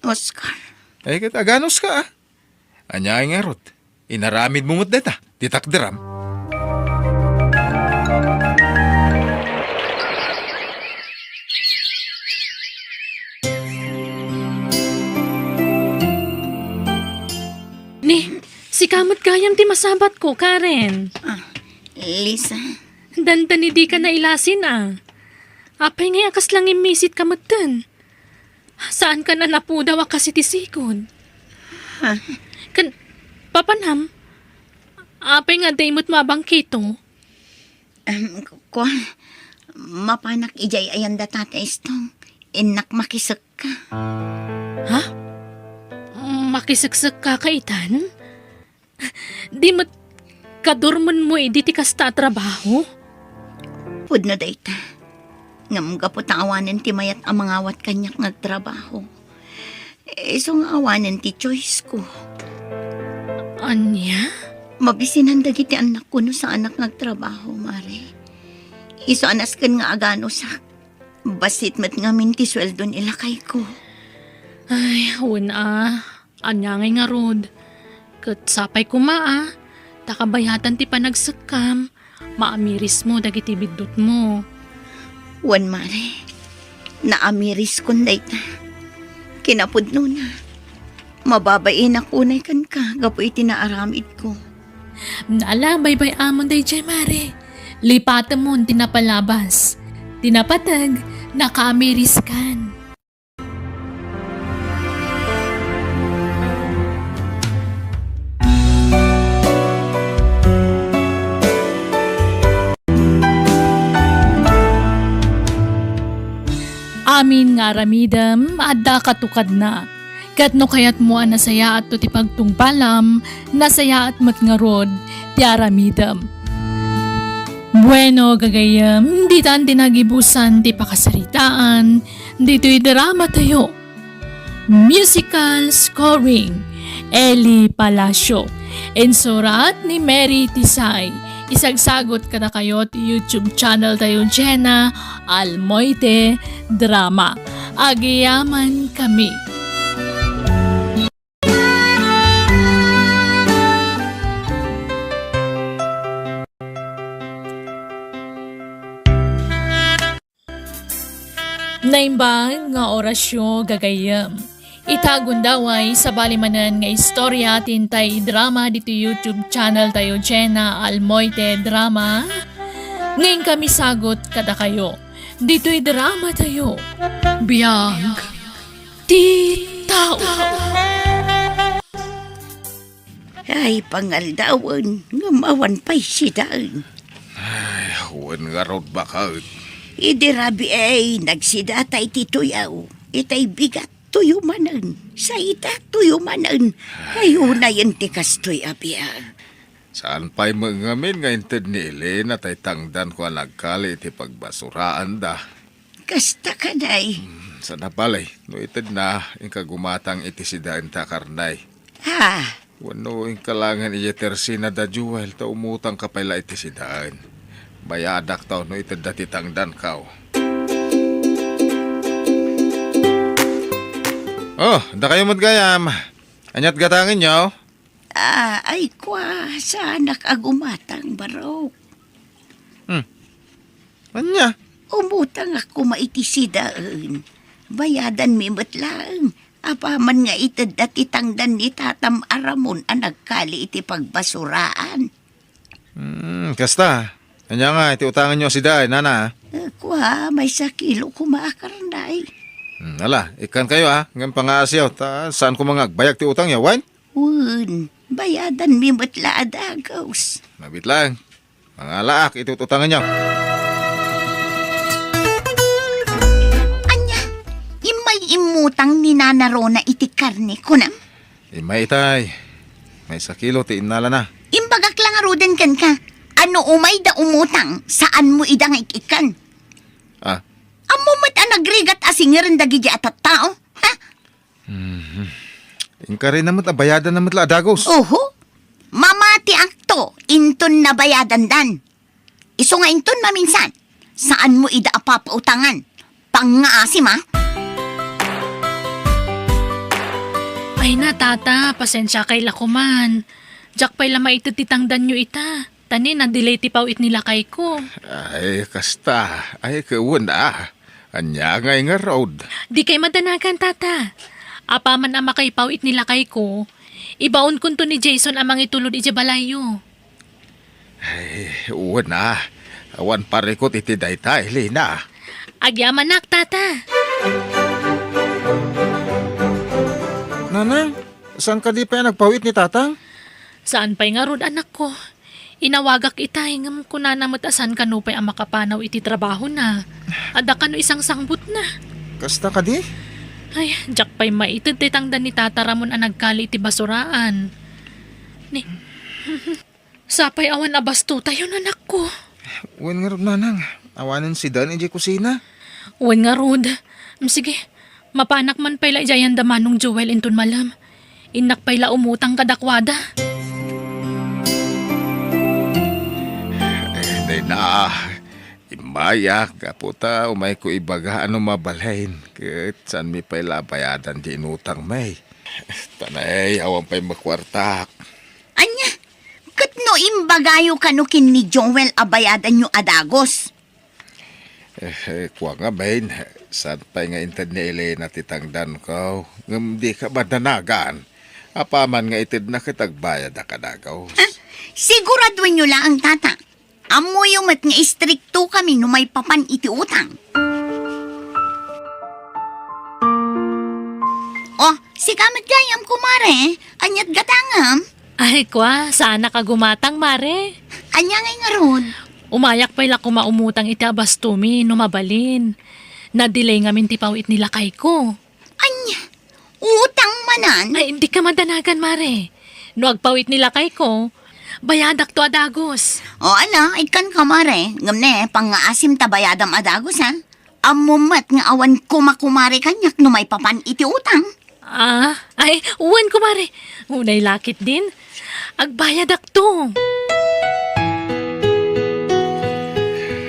Oscar. Ay, ket aganuska, a? Aniay ngarud? Inaramidmo met dayta, ti takderam. Ni, sika met gayam ti masabatko, Karen. Ah, Lisa. Dandani dika nailasin, a. Apay ngay a kasla ngimmisitka metten? Saankan a napudaw a kas iti sigud? Ha? Ken, papanam, Apay nga adda imutmo a bangkito? Em, kua, mapanak idiay ayan da Tata Estong. Innak makisekka. Ha? Makiseksekka ka itan? Di met kadurmenmo idi ti kasta a trabaho? Pudno dayta. Ngem gapu ta awanen ti mayat a mangawat kaniak nga agtrabaho, isu nga awanen ti choice ko. Ania? Mabisinan dagiti annakko no saanak nga agtrabaho, Mare. Isu a nasken nga aganusak. Bassit met ngamin ti sueldo ni lakayko. Ay, wen a. Ania ngay ngarud? Ket sapay koma a, ta kabayatan ti panagsekkam, maamirismo dagiti biddutmo. Wen, Mare, naamiriskon dayta. Kinapudnona, mababainak unay kenka gapu iti naaramidko. Ala, baybay-amon daydiay, Mare. Lipatemon ti napalabas. Ti napateg, nakaamiriskan. Amin nga aramidem, adda katukadna. Ket no kayatmo a nasayaatto ti pagtungpalam, nasayaat met ngarud ti aramidem. Bueno, gagayyem, ditan ti nagibusan ti pakasaritaan ditoy dramatayo. Musical scoring, Eli Palacio. Insurat ni Mary Tisay. Isagsagot kadakayo ti YouTube channel tayo, Jenna Almoite Drama. Agyamankami. Naimbag nga orasyo, gagayyem. Ita gundaway, sabali manen nga istorya ti intay idrama ditoy YouTube channel tayo, Jenna Almoite Drama. Nga inkami sagut kadakayo ditoy drama tayo. Biag ti tao. Ay, pangaldawen, ngem awan pay sidaen. Ay, wen ngarud baket. Idi rabii, nagsidata iti tuyaw. Itay bigat, tuyo manen. Sa ita, tuyo manen. Ay, unayen ti kastoy a biag. Saan pay met ngamin nga inted ni Elena tay tangdanko a nagkali iti pagbasuraanda? Kasta kadi. Hmm, sana pala, no itedna, inka gumatang iti sidaenta a karnay. Ha? Wenno inka laengen idiay tersina da Joel ta umutangka pay la iti sidaen. Bayadakto no itedda ti tangdanko. Oh, dakayo met gayam. Ania't gatangenyo? Ah, ay kua, saanak a gumatang, barok. Hmm. Ania? Umutangak koma iti sidaen. Bayadanmi met laeng. Apaman nga itedda ti tangdan ni tatam a Ramon a nagkali iti pagbasuraan. Hmm, kasta. Ania nga iti utanganyo a sidaen, nana? Eh, kua, maysa kilo koma a karnay. Hmm, ala, ikkankayo, a, ngem pangaasiyo, ta saan koma nga agbayag ti utangyo, wen? Wen, bayadanmi met la a dagus. Mabit laeng. Mangalaak iti ut-utanganyo. Ania? Immay immutang ni Nana Rona iti karne, kunam? Immay itay. Maysa kilo ti innalana. Imbagak la ngaruden kenka, a no umayda umutang, saanmo ida nga ik-ikkan. Ah? Ammom met a nagrigat a singirem dagidi a tattao, ha? Mhm. Inkarina met a bayadanna met la a dagus. Oho. Mamatiakto inton nabayadandan. Isu nga inton maminsan, saanmo ida a papautangan. Pangngaasim, a? Ay na, tata, pasensiakay la koman. Diak pay la maited ti tangdanyo ita. Ta ni, na-delay ti paw-it ni lakayko. Ay, kasta. Ay, ket wen a. Ania ngay ngarud? Dikay madanagan, tata. Apaman a makaipaw-it ni lakayko, ibaonkonto ni Jason a mangitulod idiay balayyo. Ay, wen a. Awan parikut iti dayta, Elena. Agyamanak, tata. Nanang, saan kadi pay a nagpaw-it ni tatang? Saan pay ngarud, anakko? Inawagak itay, ngem kunana met a saan kano pay a makapanaw iti trabahona. Adda kano isangsangbutna. Kasta kadi? Ay, diak pay maited ti tangdan ni Tata Ramon a nagkali iti basuraan. Ni, sapay awan a bastotayon, anakko. Wen ngarud, nanang, awanen sidan idiay kusina. Wen ngarud. Mm, sige, mapanak man pay la idiay ayan da Manong Joel inton malem. Innak pay la umutang kadakuada. Eh, Nena, immayak, gapu ta umayko ibaga a no mabalin, ket saanmi pay la a bayadan ti inutangmi. Tanay, awan pay makuartak. Ania? Ket no imbagayo kano ken ni Joel a bayadanyo a dagus? Eh, eh, kua ngamin, saan pay nga inted ni Elena ti tangdanko? Ngem dika madanagan. Apaman nga itedna ket agbayadak a dagus. Ah, siguraduenyo laeng, Tata. Ammoyo met nga istriktokami no maipapan iti utang. Oh, sika met gayam, kumare. Aniat gatangem? Ay, kua, saanak a gumatang, mare. Ania ngay ngarud? Umayak pay la koma umutang iti abastomi no mabalin. Na-delay ngamin ti pawit ni lakayko. Ania? Utang manen? Ay, dika madanagan, mare. No agpawit ni lakayko, bayadakto a dagus. O, ala, ikkanka, mare. Ngem ne, pangngaasim ta bayadam a dagus, ha? Ammom met nga awan kumakumare kaniak no maipapan iti utang. Ah, ay, wen, kumare. Unay la ketdin. Agbayadakto.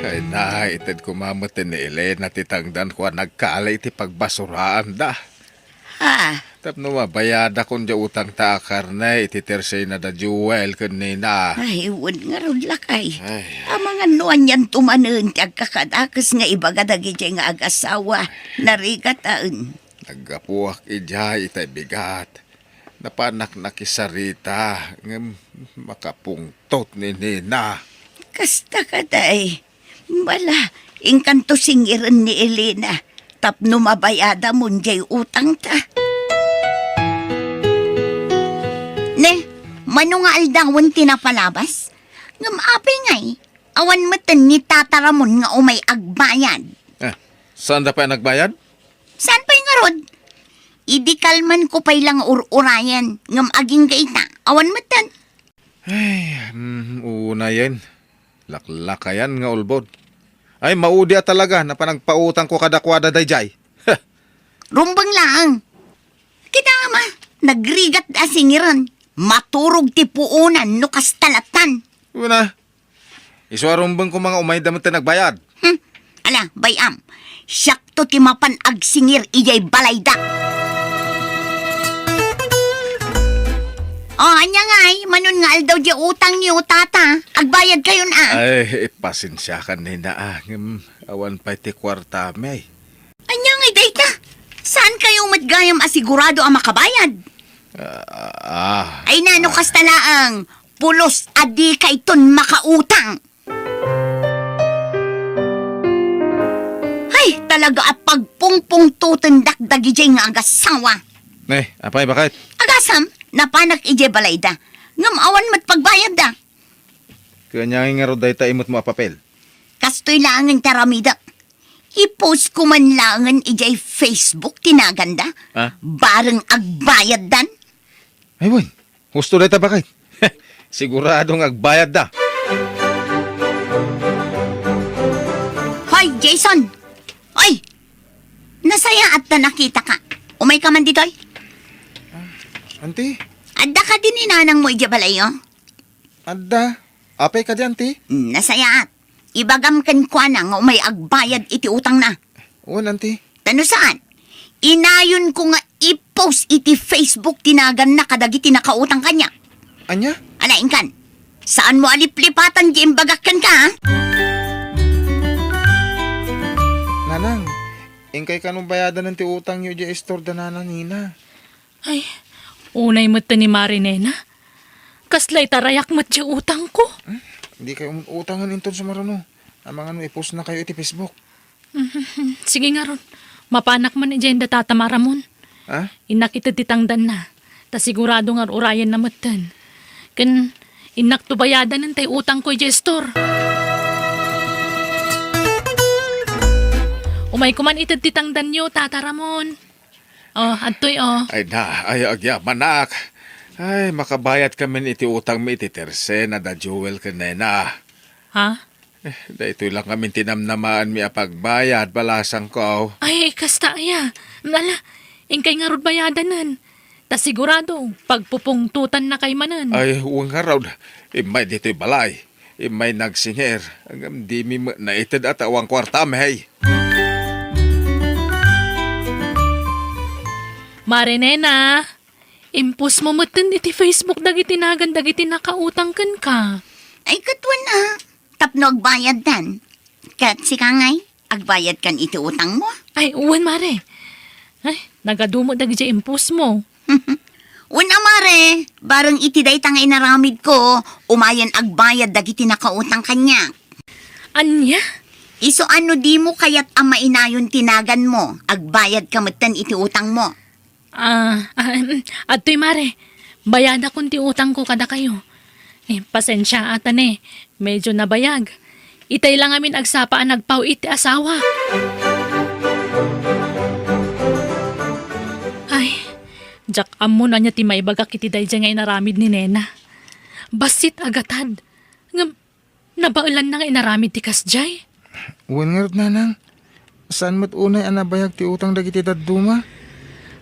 Ay, naited koma met ni Elena ti tangdanko a nagkali iti pagbasuraanda. Ah. Tapno mabayadakon diay utangta a karne iti tersena da Joel ken Nena. Ay, wen ngarud, lakay. Ay. Amangan no anianto manen ti agkakadakes nga ibaga dagidiay nga agasawa. Narigataen. Naggapuak idiay itay bigat. Napanak nakisarita, ngem makapungtot ni Nena. Kasta kadi. Bala, inkanto singiren ni Elena tapno mabayadamon diay utangta. Ne, mano nga aldawen ti napalabas? Ngem apay ngay, awan metten ni Tata Ramon nga umay agbayad. Eh, saanda pay a nagbayad? Saan pay ngarud? Idi kalmanko pay la nga ur-urayen, ngem agingga ita, awan metten. Ay, mm, unayen. Laklakayan nga ulbod. Ay, maudi a talaga, napan agpautangko kadakuada daydiay. Rumbeng laeng. Kita, ama, nagrigat a singiren. Maturog ti puonan no kasta lattan. Una, isu a rumbengko nga umayda met ti nagbayad. Hmm. Ala, bay-am. Siakto ti mapan agsingir idiay balayda. O, ania ngay, manon nga aldaw diay utangyo, Tata? Agbayadkayon a. Ay, pasensiakan, Nena, a. Ngem, awan pay ti kuartami. Ania ngay dayta? Saankayo met gayam a sigurado a makabayad? Ah, ah. Ay, nano kasta laeng, pulos a dikayton makautang. Ay, talaga a pagpungpungtotendak dagidiay nga agasawa. Ne, apay, baket? Agasam, napanak idiay balayda. Ngem awan met pagbayadda. Ania ngay ngarud dayta imutmo a papel? Kastoy laengen ti aramidek. I-post ko man laengen idiay Facebook ti naganda. Ah? Bareng agbayaddan. Ay, wen. Husto dayta, baket. Sigurado nga agbayadda. Hoy, Jason! Oy! Nasayaat ta nakitaka. Umayka man ditoy? Ah, auntie? Adda kadi ni nanangmo idiay balayyo? Adda. Apay kadi, auntie? Hmm, nasayaat. Ibagam kenkuana nga umay agbayad iti utangna. Wen, auntie. Ta no saan, inayonko nga i-post iti Facebook ti naganna kadagiti nakautang kaniak. Ania? Ala, inkan. Saanmo a liplipatan ti imbagak kenka, ha? Nanang, inkay kano bayadanen ti utangyo idiay istor da Nana Nina? Ay, unay met ni Mare Nena. Kasla itarayak met ti utangko. Hmm? Dikay um-, utangen inton sumaruno. Amangan no i-post na kayo iti Facebook. Mhm. Sige ngarud. Mapanak man idiay da Tata Ramon. Ha? Innak ited ti tangdanna. Ta sigurado nga ur-urayenna metten. Ken Innak to bayadanen tay utangko idiay store. Umayko man ited ti tangdanyo, Tata Ramon. Oh, adtoy, oh. Ay na, ay, agyamanak. Ay, makabayad kamin iti utangmi iti Tersena da Joel ken Nena. Ha? Eh, daytoy lang ngamin ti namnamaanmi a pagbayad, balasangko. Ay, kasta aya. Ala, inkay ngarud bayadanen. Ta sigurado, pagpupungtotannakay manen. Ay, wen ngarud. Immay ditoy balay. Immay nagsingir. Ngem dimi met naited a ta awan kuartam, hey. Mare Nena, impostmo metten iti Facebook dagiti nagan dagiti nakautang kenka. Ay, ket wen a. Tapno agbayaddan. Ket sika ngay, agbayadkan iti utangmo? Ay, wen, mare. Ay, nagadu met dagiti impostmo. Wen a, mare, bareng iti dayta nga inaramidko, umayen agbayad dagiti nakautang kaniak. Ania? Isu a no dimo kayat a mainayon ti naganmo, agbayadka metten iti utangmo. Ah, ah, em, adtoy, mare. Bayadakon ti utangko kadakayo. Eh, pasensia, ata ne. Medyo nabayag. Itay lang amin agsapa a nagpaw-it ti asawa. Ay, diak ammo no ania ti maibagak iti daydiay nga inaramid ni Nena. Bassit a gatad. Ngem, nabaelanna nga inaramid ti kasdiay? Wen ngarud, nanang. Saan met unay a nabayag ti utang dagiti dadduma?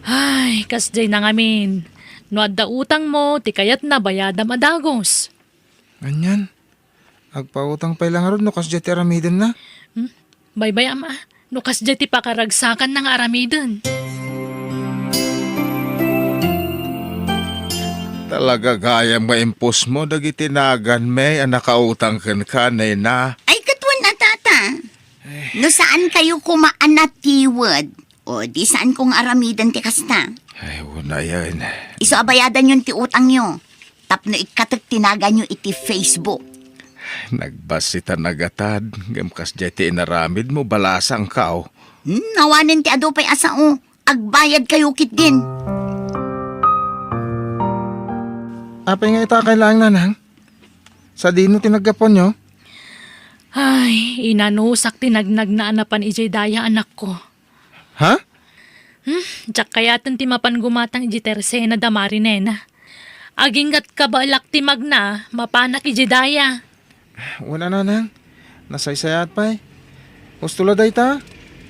Ay, kasdiay na ngamin. No adda utangmo, ti kayatna bayadam a dagus. Anian? Agpautang pay la ngarud no kasdiay ti aramidenna? Hmm? Baybay-am a, no kasdiay ti pakaragsakanna nga aramiden. Talaga gayam nga impostmo dagiti naganmi a nakautang kenka, Nena. Ay, ket wen a, tata. Ay. No saan kayo koma a natiwed, o di saan kong aramiden ti kasta. Ay, unayen. Isu a bayadanyon ti utangyo. Tapno ikkatek ti naganyo iti Facebook. Nagbassit a nagatad, ngem kasdiay ti inaramidmo, balasangko. Hmm, awanen ti adu pay a sao. Agbayad kayo ketdin. Apay nga ita kay laeng, nanang? Sadino ti naggapuanyo? Ay, inanusak ti nagnagna a napan idiay daya, anakko. Ha? Hmm, diak kayaten ti mapan gumatang idiay Tersena da Mari Nena. Agingga't kabaelak ti magna, mapanak idiay daya. Wen a, nanang. Nasaysayaat pay. Husto la dayta.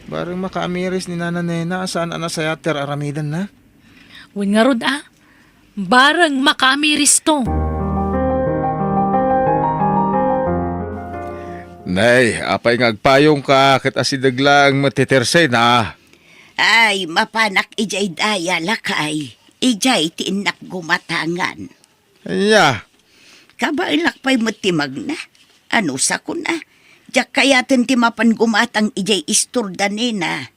Bareng makaamiris ni Nana Nena a saan a nasayaat ti ar-aramidenna. Wen ngarud a. Bareng makaamiristo. Nay, apay nga agpayongka ket asideg laeng met ti Tersena? Ay, mapanak idiay daya, lakay. Idiay ti innak gumatangan. Ania? Kabaelak pay met ti magna. Anusakon a. Diak kayaten ti mapan gumatang idiay istor da Nena.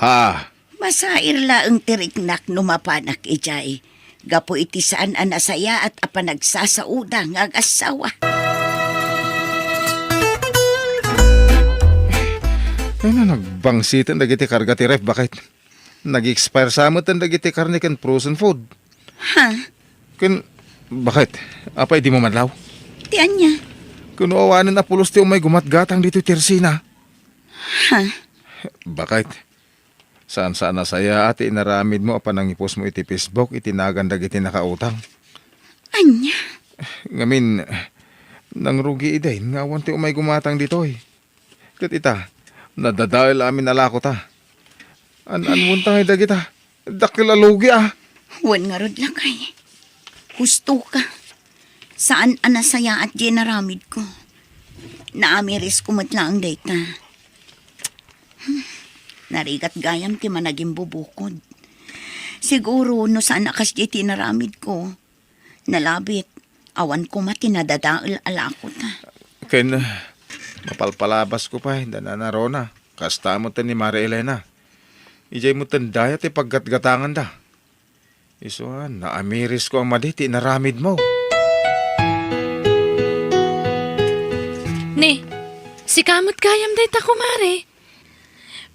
Ha? Masair laeng ti riknak no mapanak idiay, gapu iti saan a nasayaat a panagsasaoda nga agassawa. Ay na, nagbangsiten dagiti karga ti ref, baket. Nag-expire sa met dagiti karne ken frozen food. Ha? Ken, baket, apay dimo madlaw? Ti ania? Ken no awanen a pulos ti umay gumatgatang ditoy Tersena. Ha? Baket, saan-saan a sayaat ti inaramidmo a panangipostmo iti Facebook iti nagan dagiti nakautang. Ania? Ngamin, nangrugi idin nga awan ti umay gumatang ditoy. Ket ita, nadadael amin a lakota. An-anmonta ngay dagita. Dakkel a lugi a. Wen ngarud, lakay. Husto ka. Saan a nasayaat diay inaramidko. Naamirisko met laeng dayta. Hmm. Narigat gayam ti managimbubukod. Siguro no saan a kasdiay ti inaramidko, nalabit, awan koma ti nadadael a lakota. Ken, mapalpalabasko pay da Nana Rona, kasta met ni Mari Elena. Idiay met dayta ti paggatgatanganda. Isu a, naamirisko a madi ti inaramidmo. Ni, sika met gayam dayta, kumare.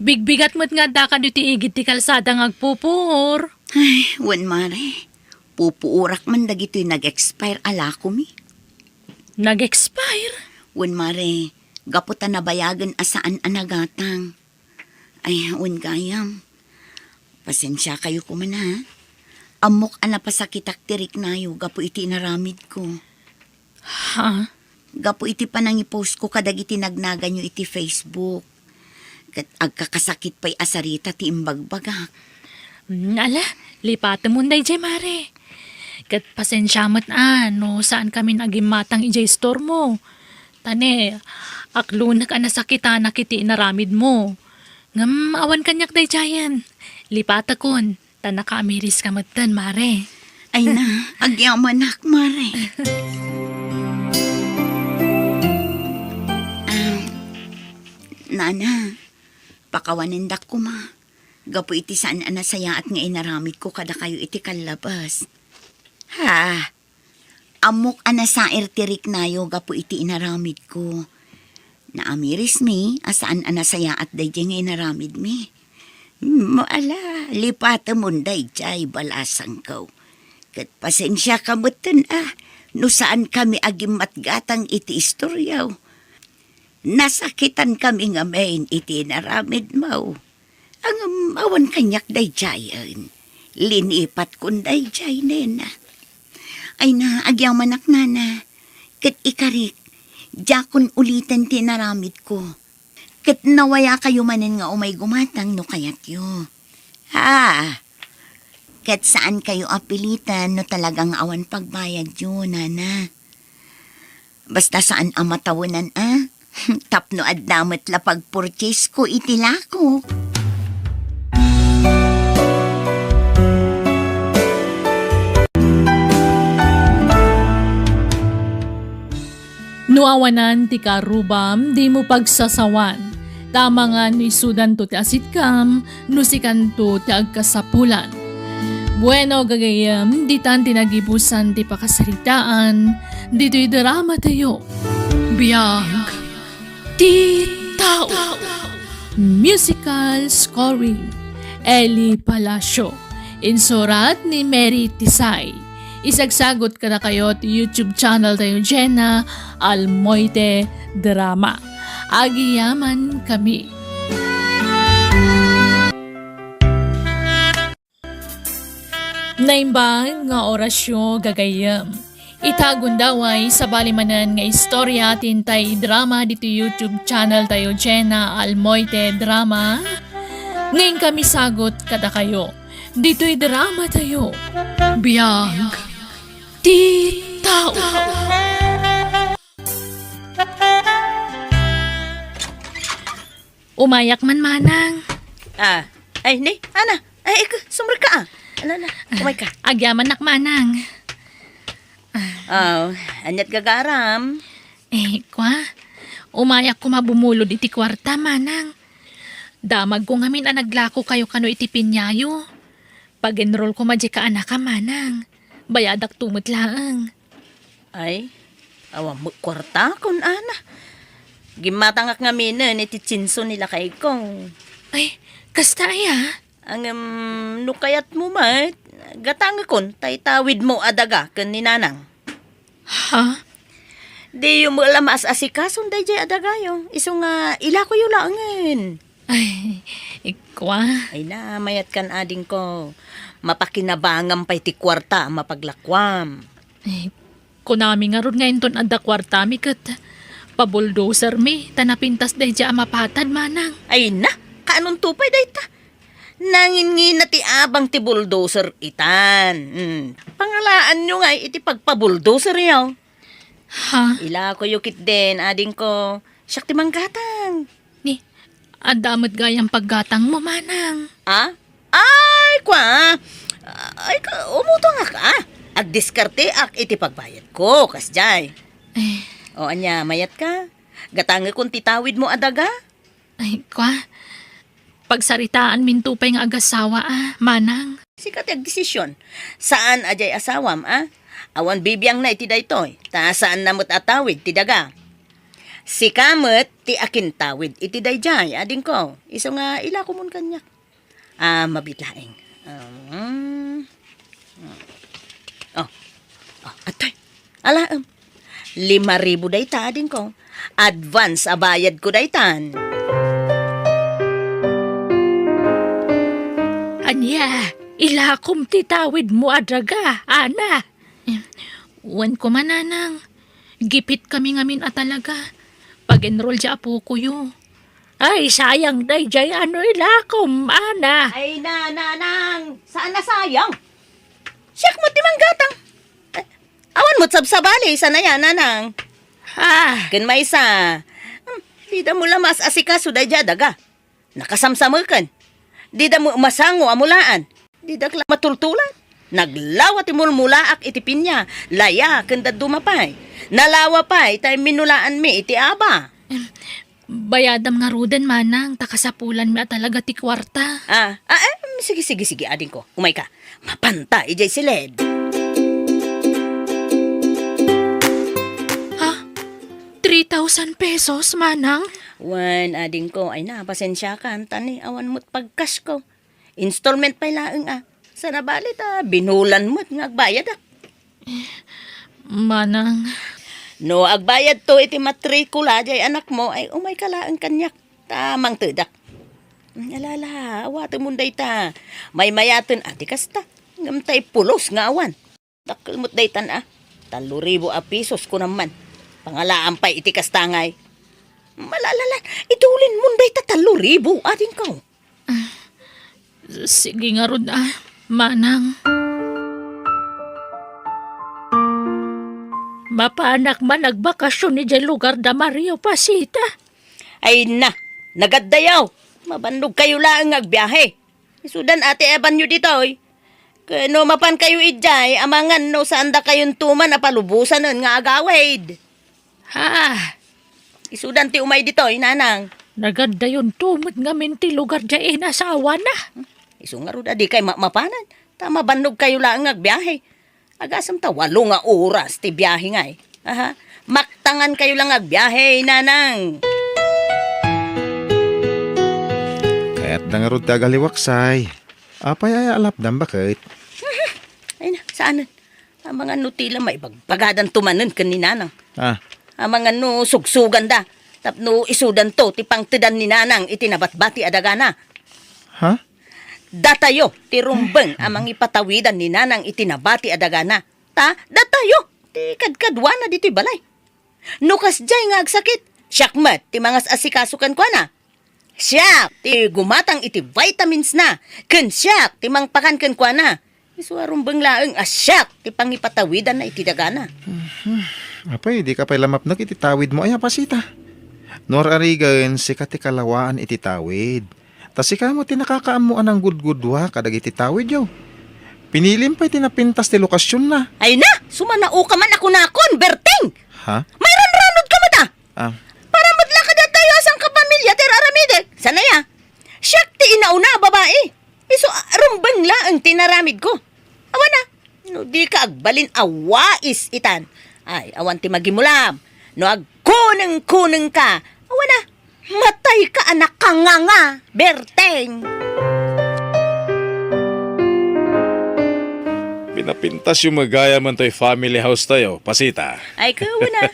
Bigbigat met nga addaka ditoy igid ti kalsada nga agpupuor. Ay, wen, mare. Pupuorak man dagitoy nag-expire a lakomi. Nag-expire? Wen, Mare, gapu ta nabayagen a saan a nagatang. Ay, wen gayam. Pasensiakayo koma, ha? Ammok a napasakitak ti riknayo gapu iti inaramidko. Ha? Gapu iti panangipostko kadagiti nagnaganyo iti Facebook. Ket agkakasakit pay a sarita ti imbagbagak. Mm, ala, lipatemon daydiay, Mare. Ket pasensia met a no saan kamin agimmatang idiay istormo. Ta ne, aklonek a nasakitanak iti inaramidmo. Ngem awan kaniak daydiayen. Lipatekon. Ta nakaamiriska metten, Mare. Ay na, agyamanak, Mare. Ah, Nana, pakawanendak koma. Gapu iti saan a nasayaat nga inaramidko kadakayo iti kallabas. Ha? Ammok a nasair ti riknayo gapu iti inaramidko. Naamirismi a saan a nasayaat daydiay nga inaramidmi. Mm, ala, lipatemon daydiay, balasangko. Ket pasensiaka metten a no saankami agimmatgatang iti istoriaw. Nasakitankami ngamin iti inaramidmo. Ngem awan kaniak daydiayen. Linipatkon daydiay, nena. Ay na, agyamanak, Nana. Ket ikarik, diakon uliten ti inaramidko. Ket nawayakayo manen nga umay gumatang no kayatyo. Ha? Ket saankayo a pilitan no talaga nga awan pagbayadyo, Nana. Basta saan a matawenan a. Tapno adda met la pagpurtisko iti lakok. No awanan ti karubam, dimo pagsasawan. Ta amangan no isudanto ti asitkam, no sikanto ti agkasapulan. Bueno, gagayyem, ditan ti nagibusan ti pakasaritaan, ditoy drama tayo. Biag ti tao. Musical scoring, Eli Palacio. Insurat ni Mary Tisay. Isagsagot kadakayo ti YouTube channel tayo, Jenna Almoite Drama. Agyamankami. Naimbag nga orasyo, gagayyem. Ita gundaway, sabali manen nga istorya ti intay idrama ditoy YouTube channel tayo, Jenna Almoite Drama. Ngayon kami sagot kadakayo. Ditoy drama tayo. Biag ti tao. Umayak man, Manang. Ah, ay, ni, Ana. Ay, ik-, sumrek ka, ah. Ala, ala. Umay ka. Agyamanak, Manang. Ah, aniat gagaram? Eh, kwa, umayak koma bumulod iti kuarta, Manang. Damagko ngamin a naglakokayo kano iti pinayo. Pag-enroll koma diay kaanakam, Manang. Bayadak to met laeng. Ay, awan met kuartakon, Ana. Gimmatangak ngaminen iti tsinso ni lakayko. Ay, kasta aya? Ngem, no kayatmo met, gatangekon ta itawidmo a daga ken ni Nanang. Ha? Diyo met la maas-asikason daydiay a dagayo, isu nga ilakoyo laengen. Ay, ikwa. Ay na, mayatkan, adingko. Mapakinabangam pay ti kuarta a mapaglakuam. Ay, kunami ngarud nga inton adda kuartami ket pabuldozermi ta napintas daydiay a mapatad, Manang. Ay na, kaanonto pay dayta? Nanginngina ti abang ti bulldozer itan. Hmm. Pangalaanyo ngay iti pagpabuldozeryo. Ha? Ilakoyo ketdin, adingko. Siak ti manggatang. Ni, adda met gayam paggatangmo, Manang. Ah? Ay, kwa. Ay, ka-, umutongak, ah. Agdiskarteak iti pagbayadko, kasdiay. Eh. O, ania, mayatka? Gatangekon ti tawidmo a daga? Ay, kwa. Pagsaritaanminto pay nga agasawa, ah, Manang. Sika ti agdesisyon. Saan a diay asawam, ah? Awan bibiangna iti daytoy, ta saanna met a tawid ti daga. Sika met ti akintawid iti daydiay, adingko. Isu nga ilakomon kaniak. Ah, mabiit laeng. Um, oh. Oh, atoy. Alaem. Lima ribu dayta, adingko. Advance a bayadko daytan. Ania, ilakom ti tawidmo a daga, Ana? Wen koma, Nanang. Gipit kami ngamin a talaga. Pag-enroll ti apokoyo. Ay, sayang daydiay a no ilakom, Ana. Ay, na, Nanang. Saan a sayang? Siak met ti manggatang. Eh, awan met sabsabali, sana ya, Nanang. Ah. Ken maysa, hmm, dida mo la maas-asikaso daydiay a daga. Nakasamsameken. Dida mo masango a mulaan. Didak la matultulan. Naglawa ti mulmulaak iti pinia, laya, ken dadduma pay. Nalawa pay tay minulaanmi iti aba. Em, bayadam ngaruden, Manang, ta kasapulanmi a talaga ti kuarta. Ah, ah, em, sige, sige, sige, adingko. Umayka. Mapanta idiay siled. Ha? Three thousand pesos, Manang? Wen, adingko, ay na, pasensiakan, ta ni awan met pagkasko. Installment pay laeng a. Sana bali ta binulan met nga agbayadak. Manang. No agbayadto iti matrikula diay anakmo, ay umayka laeng kaniak. Ta mangtedak. Alala, awatemon dayta. Maymayaten a ti kasta. Ngem tay pulos nga awan. Dakkel met daytan a. Tallo ribu a pesos, kunam man. Pangalaam pay iti kasta ngay. Malalalan, idulinmon dayta tallo ribu, adingko. Sige ngarud a, Manang. Mapanak man agbakasyon idiay lugar da Mario, Pasita. Ay na, nagaddayaw. Mabannogkayo laeng nga agbiahe. Isudan a ti ebanyo ditoy. Ken no mapankayo idiay, amangan no saandakayonto man a palubosanen nga agawid. Ha? Isudan ti umay ditoy, Nanang. Nagandayonto met ngamin ti lugar diay inasawana. Isu ngarud a dikay ma-, mapanan. Ta mabannogkayo laeng nga agbiahe. Agasem ta walo nga oras ti biahe ngay. Aha. Maktangankayo la nga agbiahe, Nanang. Kayatda ngarud ti agaliwaksay. Apay aya a lapdam, baket? Ay na, saanen. Amangan no ti la maibagbagadanto manen ken ni Nanang. Ah. Amangan no sugsuganda tapno isudanto ti pangtedan ni Nanang iti nabatbati a dagana. Ha? Datayo ti rumbeng a mangipatawidan ni Nanang iti nabati a dagana. Ta, datayo ti kadkaduana ditoy balay. No kasdiay nga agsakit, siak met ti mangas-asikaso kenkuana. Siak ti gumatang iti vitamins na, ken siak ti mangpakan kenkuana. Isu a rumbeng laeng a siak ti pangipatawidanna iti dagana. Mhm. Apay, dika pay la mapnek iti tawidmo aya, Pasita? No ar-arigen, sika ti kalawaan iti tawid. Ta sika met ti nakakaammo a nanggudgudua kadagiti tawidyo. Pinilim pay ti napintas ti lokasionna. Ay na, sumanaoka man a kunakon, Berteng! Ha? Mairanranodka met a! Ah. Para met la kadatayo a sangkapamilia ti ar-aramidek. Sana ya? Siak ti inauna a babai. Isu a rumbeng laeng ti inaramidko. Awan a, no dika agbalin a wais itan. Ay, awan ti magimulam. No agkunengkunengka, awan a, matayka a nakanganga, Berteng. Pinapintasyo met gayam toy family house tayo, Pasita. Ay, kauna.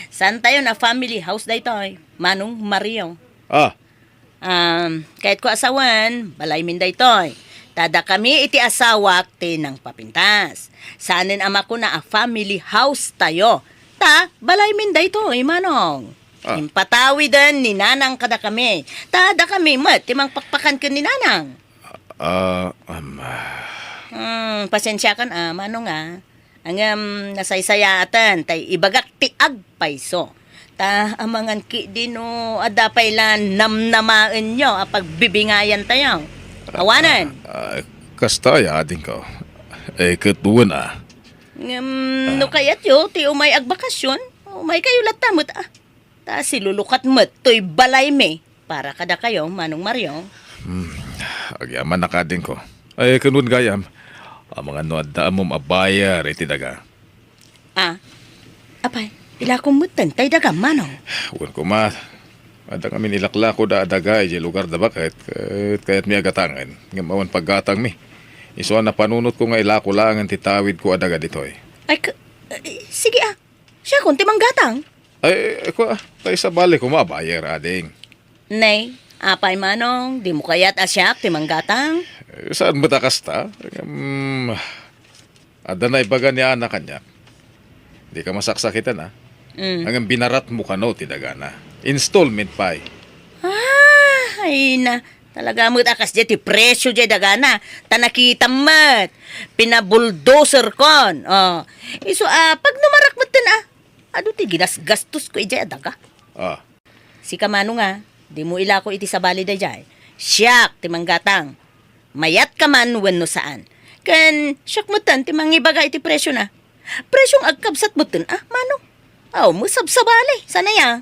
Saantayon a family house daytoy, Manong Mario? Ah. Um, kayatko a sawen, balaymin daytoy. Ta dakami iti asawak ti nangpapintas. Saanen a makuna a family house tayo. Ta balaymin daytoy, Manong. Ah. Impatawiden ni Nanang kadakami. Ta dakami met ti mangpakpakan ken ni Nanang. Ah, um, ah. Hmm, pasensiakan a, Manong a. Ngem nasaysayaaten tay ibagak ti agpayso. Ta amangan ketdi no adda pay la namnamaenyo a pagbibingayan tayo. Awanen. Ah, ah, kasta ya, adingko. Eh, ket wen a. Ngem no kayatyo ti umay agbakasyon, umaykayo latta met a. Ta silulukat met toy balaymi para kadakayo, Manong Mario. Hmm, agyamanak, adingko. Ay, ken wen gayam, amangan no adda ammom a buyer iti daga. Ah, apay, ilakom metten tay daga, Manong. Wen koma, adda ngamin ilaklakoda a daga idiay lugar da baket, ket kayatmi a gatangen, ngem awan paggatangmi. Isu a napanunotko nga ilako laengen ti tawidko a daga ditoy. Ay, k-, eh, sige a. Dakon ti manggatang? Ay, kua, ta isabali koma a buyer, ading. Nay, apay manong, dimo kayat a siak ti manggatang? Eh, saan met a kasta? Ngem, adda naibaga ni Ana kaniak. Dika masaksakitan, a. Mm. Ngem binaratmo kano ti dagana. Installment pay. Ah, ay na. Talaga met a kasdiay ti presio diay dagana. Ta nakitam met. Pinabuldozerkon. Oh. Isu a, pagnumarak metten a. Adu ti ginasgastosko idiay a daga. Ah. Sika manong a, dimo ilako iti sabali daydiay. Siak ti manggatang. Mayatka man wenno saan. Ken siak metten ti mangibaga iti presiona. Presio nga agkabsat metten a, manong. Aw, masabsabali. Saan aya?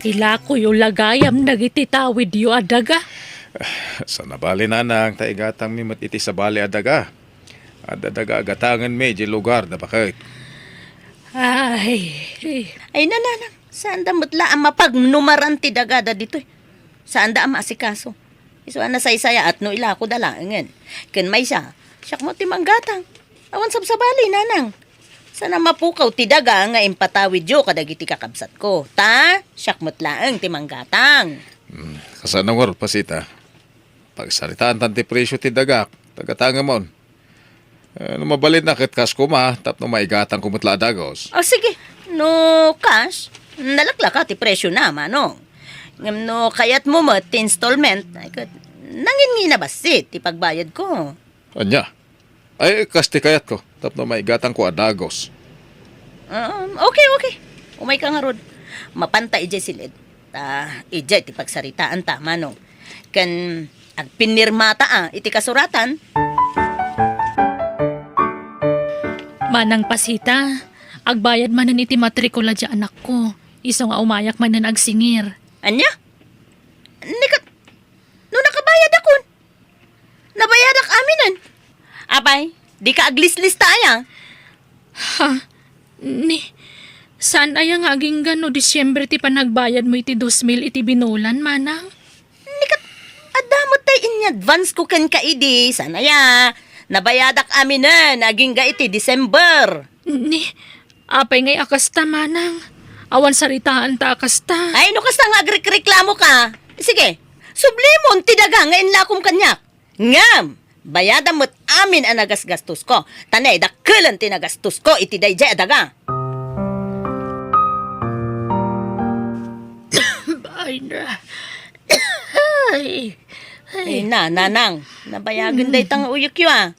Ilakoyo la gayam dagiti tawidyo a daga. Saan a bali, nanang, ta igatangmi met iti sabali a daga. Adda daga a gatangenmi idiay lugar da baket. Ay. Ay, nanang, saanda met la a mapagnumaran ti dagada ditoy. Saanda a maasikaso. Isu a nasaysayaat no ilakoda laengen. Ken maysa, siak met ti manggatang. Awan sabsabali, nanang. Saan a mapukaw ti daga nga impatawidyo kadagiti kakabsatko. Ta, siak met laeng ti manggatang. Hmm, kasano ngarud, Pasita? Pagsaritaantan ti presio ti dagak, ta gatangemon. Eh, no mabalinna ket cash koma, tapno maigatangko met la a dagos. Ah, sige. No cash, nalaklaka ti presiona, manong. Ngem no kayatmo met ti installment, ay ket, nanginnginabassit ti pagbayadko. Ania? Ay, cash ti kayatko, tapno maigatangko a dagos. Um, okay, okay. Umayka ngarud. Mapanta idiay sil-id. Ta, idiay ti pagsaritaanta, manong. Ken agpinirmata a iti kasuratan. Manang Pasita, agbayad manen iti matrikula ti anakko. Isu nga umayak manen agsingir. Ania? Ni ket, no nakabayadakon? Nabayadak aminen. Apay, dika aglislista aya? Ha? Ni, saan aya nga agingga no Disyembre ti panagbayadmo iti dos mil iti binulan, manang? Ni ket, adda met tay inyadvance ko kenka idi, saan aya? Nabayadak aminen, agingga iti December. Ni, apay ngay a kasta, manang? Awan saritaanta a kasta. Ay, no kasta nga agrekreklamoka. Sige, sublimon ti daga nga inlakom kaniak. Ngem, bayadam met amin a nagasgastosko. Ta ne, dakkelen ti nagastosko iti daydiay a daga. Ay, na. Ay. Ay, na, nanang. Nabayagen dayta nga uyekyo, a.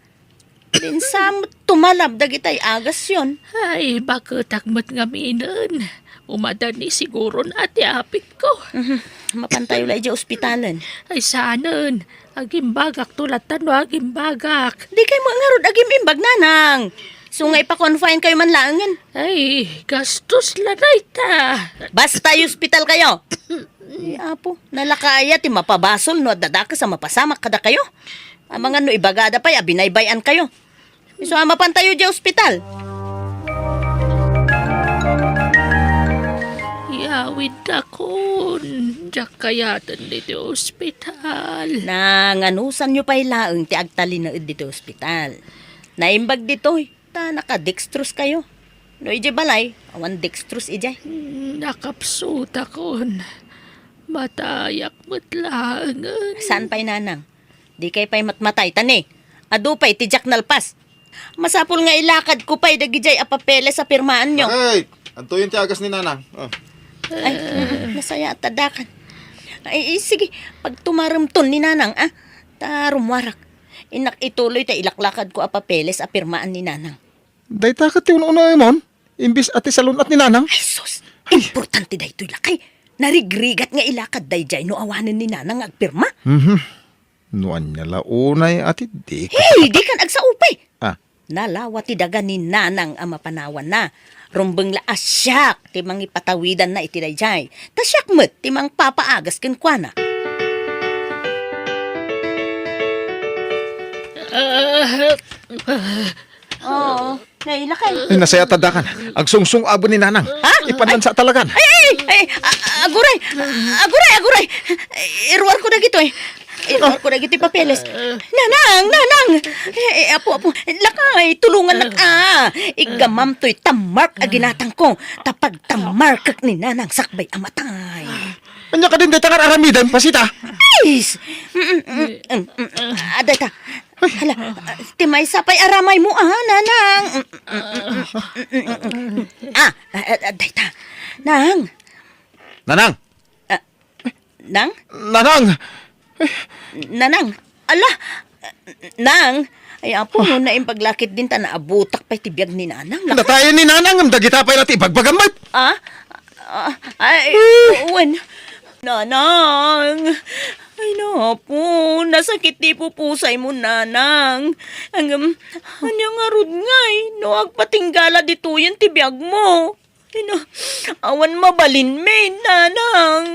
Dinsa met tumalab dagitay agasyon. Ay, baketak met ngaminen. Umadani siguron a ti apitko. Mhm. Mapantayo la idiay ospitalen. Ay, saanen. Agimbagakto latta no agimbagak. Dikay met ngarud agim-imbag, nanang. Isu nga ipa-confine kayo man laengen. Ay, gastos la dayta. Basta iyospital kayo. Ay, Apo, nalaka aya ti mapabasol no adda dakes a mapasamak kadakayo? Amangan no ibagada pay a binaybay-an kayo. Isu a mapantayo idiay ospital. Iyawiddakon, diak kayaten ditoy ospital. Nanganusanyo pay laeng ti agtalinaed ditoy ospital. Naimbag ditoy, ta naka-dextrose kayo. No idiay balay, awan dextrose idiay. Hmm, nakapsutakon. Matayak met laengen. Saan pay, nanang? Dikay pay matmatay, ta ne, adu pay ti diak nalpas. Masapul nga ilakadko pay dagidiay a papeles a pirmaanyo. Ay, adtoyen ti agas ni Nanang. Oh. Ay, nasayaat ta addakan. Ay, eh, sige, pagtumaremton ni Nanang, a. Ta rummuarak. Innak ituloy ta ilaklakadko a papeles a pirmaan ni Nanang. Dayta ket ti un-unaemon, imbes a ti salun-at ni Nanang. Ay, sus! Ay. Importante daytoy, lakay. Narigrigat nga ilakad daydiay no awanen ni Nanang nga agpirma. Mhm. No ania la unay a ti dika. Hey, dikan agsaupay. Ah. Nalawa ti daga ni Nanang a mapanawanna. Rumbeng la a siak ti mangipatawidanna iti daydiay. Ta siak met ti mangpapaagas kenkuana. Ah, Oo. Nailak ay. Ay, nasayaat addakan. Agsungsong-aben ni Nanang. Ha? Ipanlansa talagan. Ay, ay, ay, a-, aguray. Aguray, aguray. Iruarko dagitoy. Iluarko dagiti papeles. Nanang, nanang! Eh, eh, apo, apo. Lakay, tulongannak, ah. Iggamam toy tammark a ginatangko. Ta pagtammarkek ni nanang sakbay a matay. Ania kadin dayta nga aramidem, Pasita? Ay! Mm, mm, mm, mm, mm. Ah, dayta. Hala, ah, ti maysa pay aramaymo, ah, nanang. Mm, mm, mm, mm, mm, mm. Ah, ah, ah, dayta. Nang. Nanang! Ah, Nang? Nanang! Nanang! Ala! Nang! Ay, apo, no naimbag lakit din ta naabutak pay ti biag ni Nanang. Natayen ni Nanang, ngem dagita pay la ti ibagbagam met. Ah? Ah, ay, wen. Nanang! Ay, napo, nasakit ti pupusaymo, Nanang. Ngem, ania ngarud ngay, no agpatinggala ditoyen ti biagmo? Ina, awan mabalinmi, Nanang.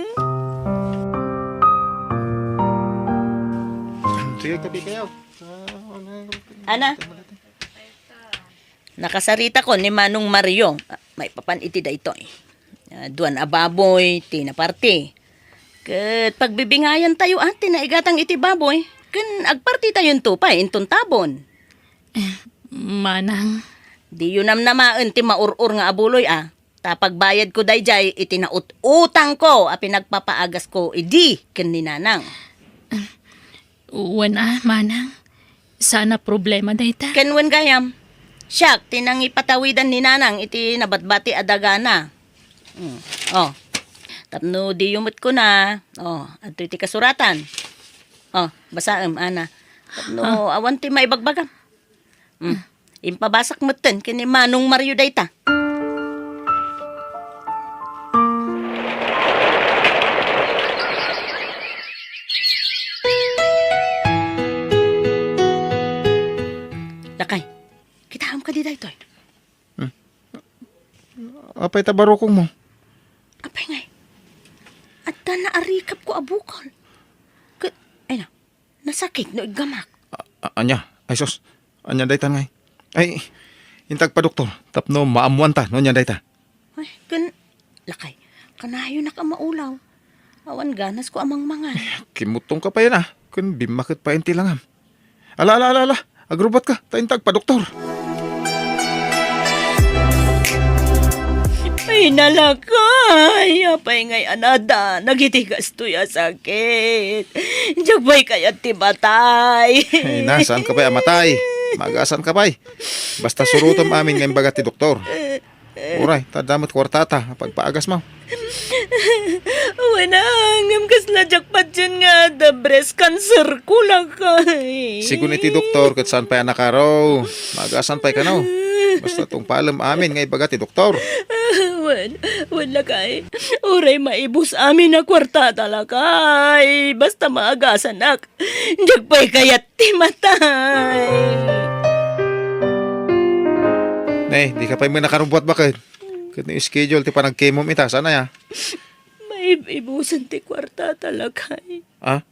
Sige, kape kayo. Ana, nakasaritakon ni Manong Mario, ah, maipapan iti daytoy. Ah, duan a baboy, ti naparti. Ket pagbibingayantayo, ah, ti naigatang iti baboy. Ken agpartitayonto pay inton tabon. Eh, Manang. Diyo namnamaen ti maur-or nga abuloy, ah. Ta pagbayadko daydiay iti naut-utangko a pinagpapaagasko idi ken ni Nanang. Wen a, Manang. Saan a problema dayta. Ken wen gayam, siak ti nangipatawidan ni Nanang iti nabatbati a dagana. Mm. Oh. Tapno diyo met kuna. Oh, adtoy ti kasuratan. Oh, basaem, Ana. Tapno awan ti maibagbagam. Mm. Impabasak metten ken ni Manong Mario dayta. Lakay, kitaem kadi daytoy? Hmm. Apay ta barukongmo? Apay ngay, adda naarikapko a bukol. Ket, ay na, nasakit no iggamak. A-, a-, ania? Ay sus, ania daytan ngay? Ay, intag pa doktor, tapno maammuanta no ania dayta. Ay, ken, lakay, kanayonak a maulaw. Awan ganasko a mangmangan. Kimmuttongka pay na, ken bimmaket pay ti langam. Ala, ala, ala, ala, agrubatka, ta intag pa doktor. Ay, nalakay! Apay ngay anada, nagiti kastoy a sakit. Diak pay kayat ti matay. Ay na, saan ka pay a matay? Magasan ka pay. Basta surotem amin nga imbaga ti doktor. Uray, ta adda met kuartata, pagpaagasmo. Wen a, ngem kasla diak patien nga adda breast cancer ko, lakay. Sigun iti doktor, ket saan pay a nakaro. Magasan pay kano. Basta tungpalem amin nga ibaga ti doktor. Wen, wen, lakay. Uray maibus amin a kuartata, lakay. Basta maagasanak. Diak pay kayat ti matay. Ne, dika pay met nakarubbuat baket. Ket no schedule ti panagkemom ita, saan aya? Maib-ibusen ti kuartata, lakay. Ah?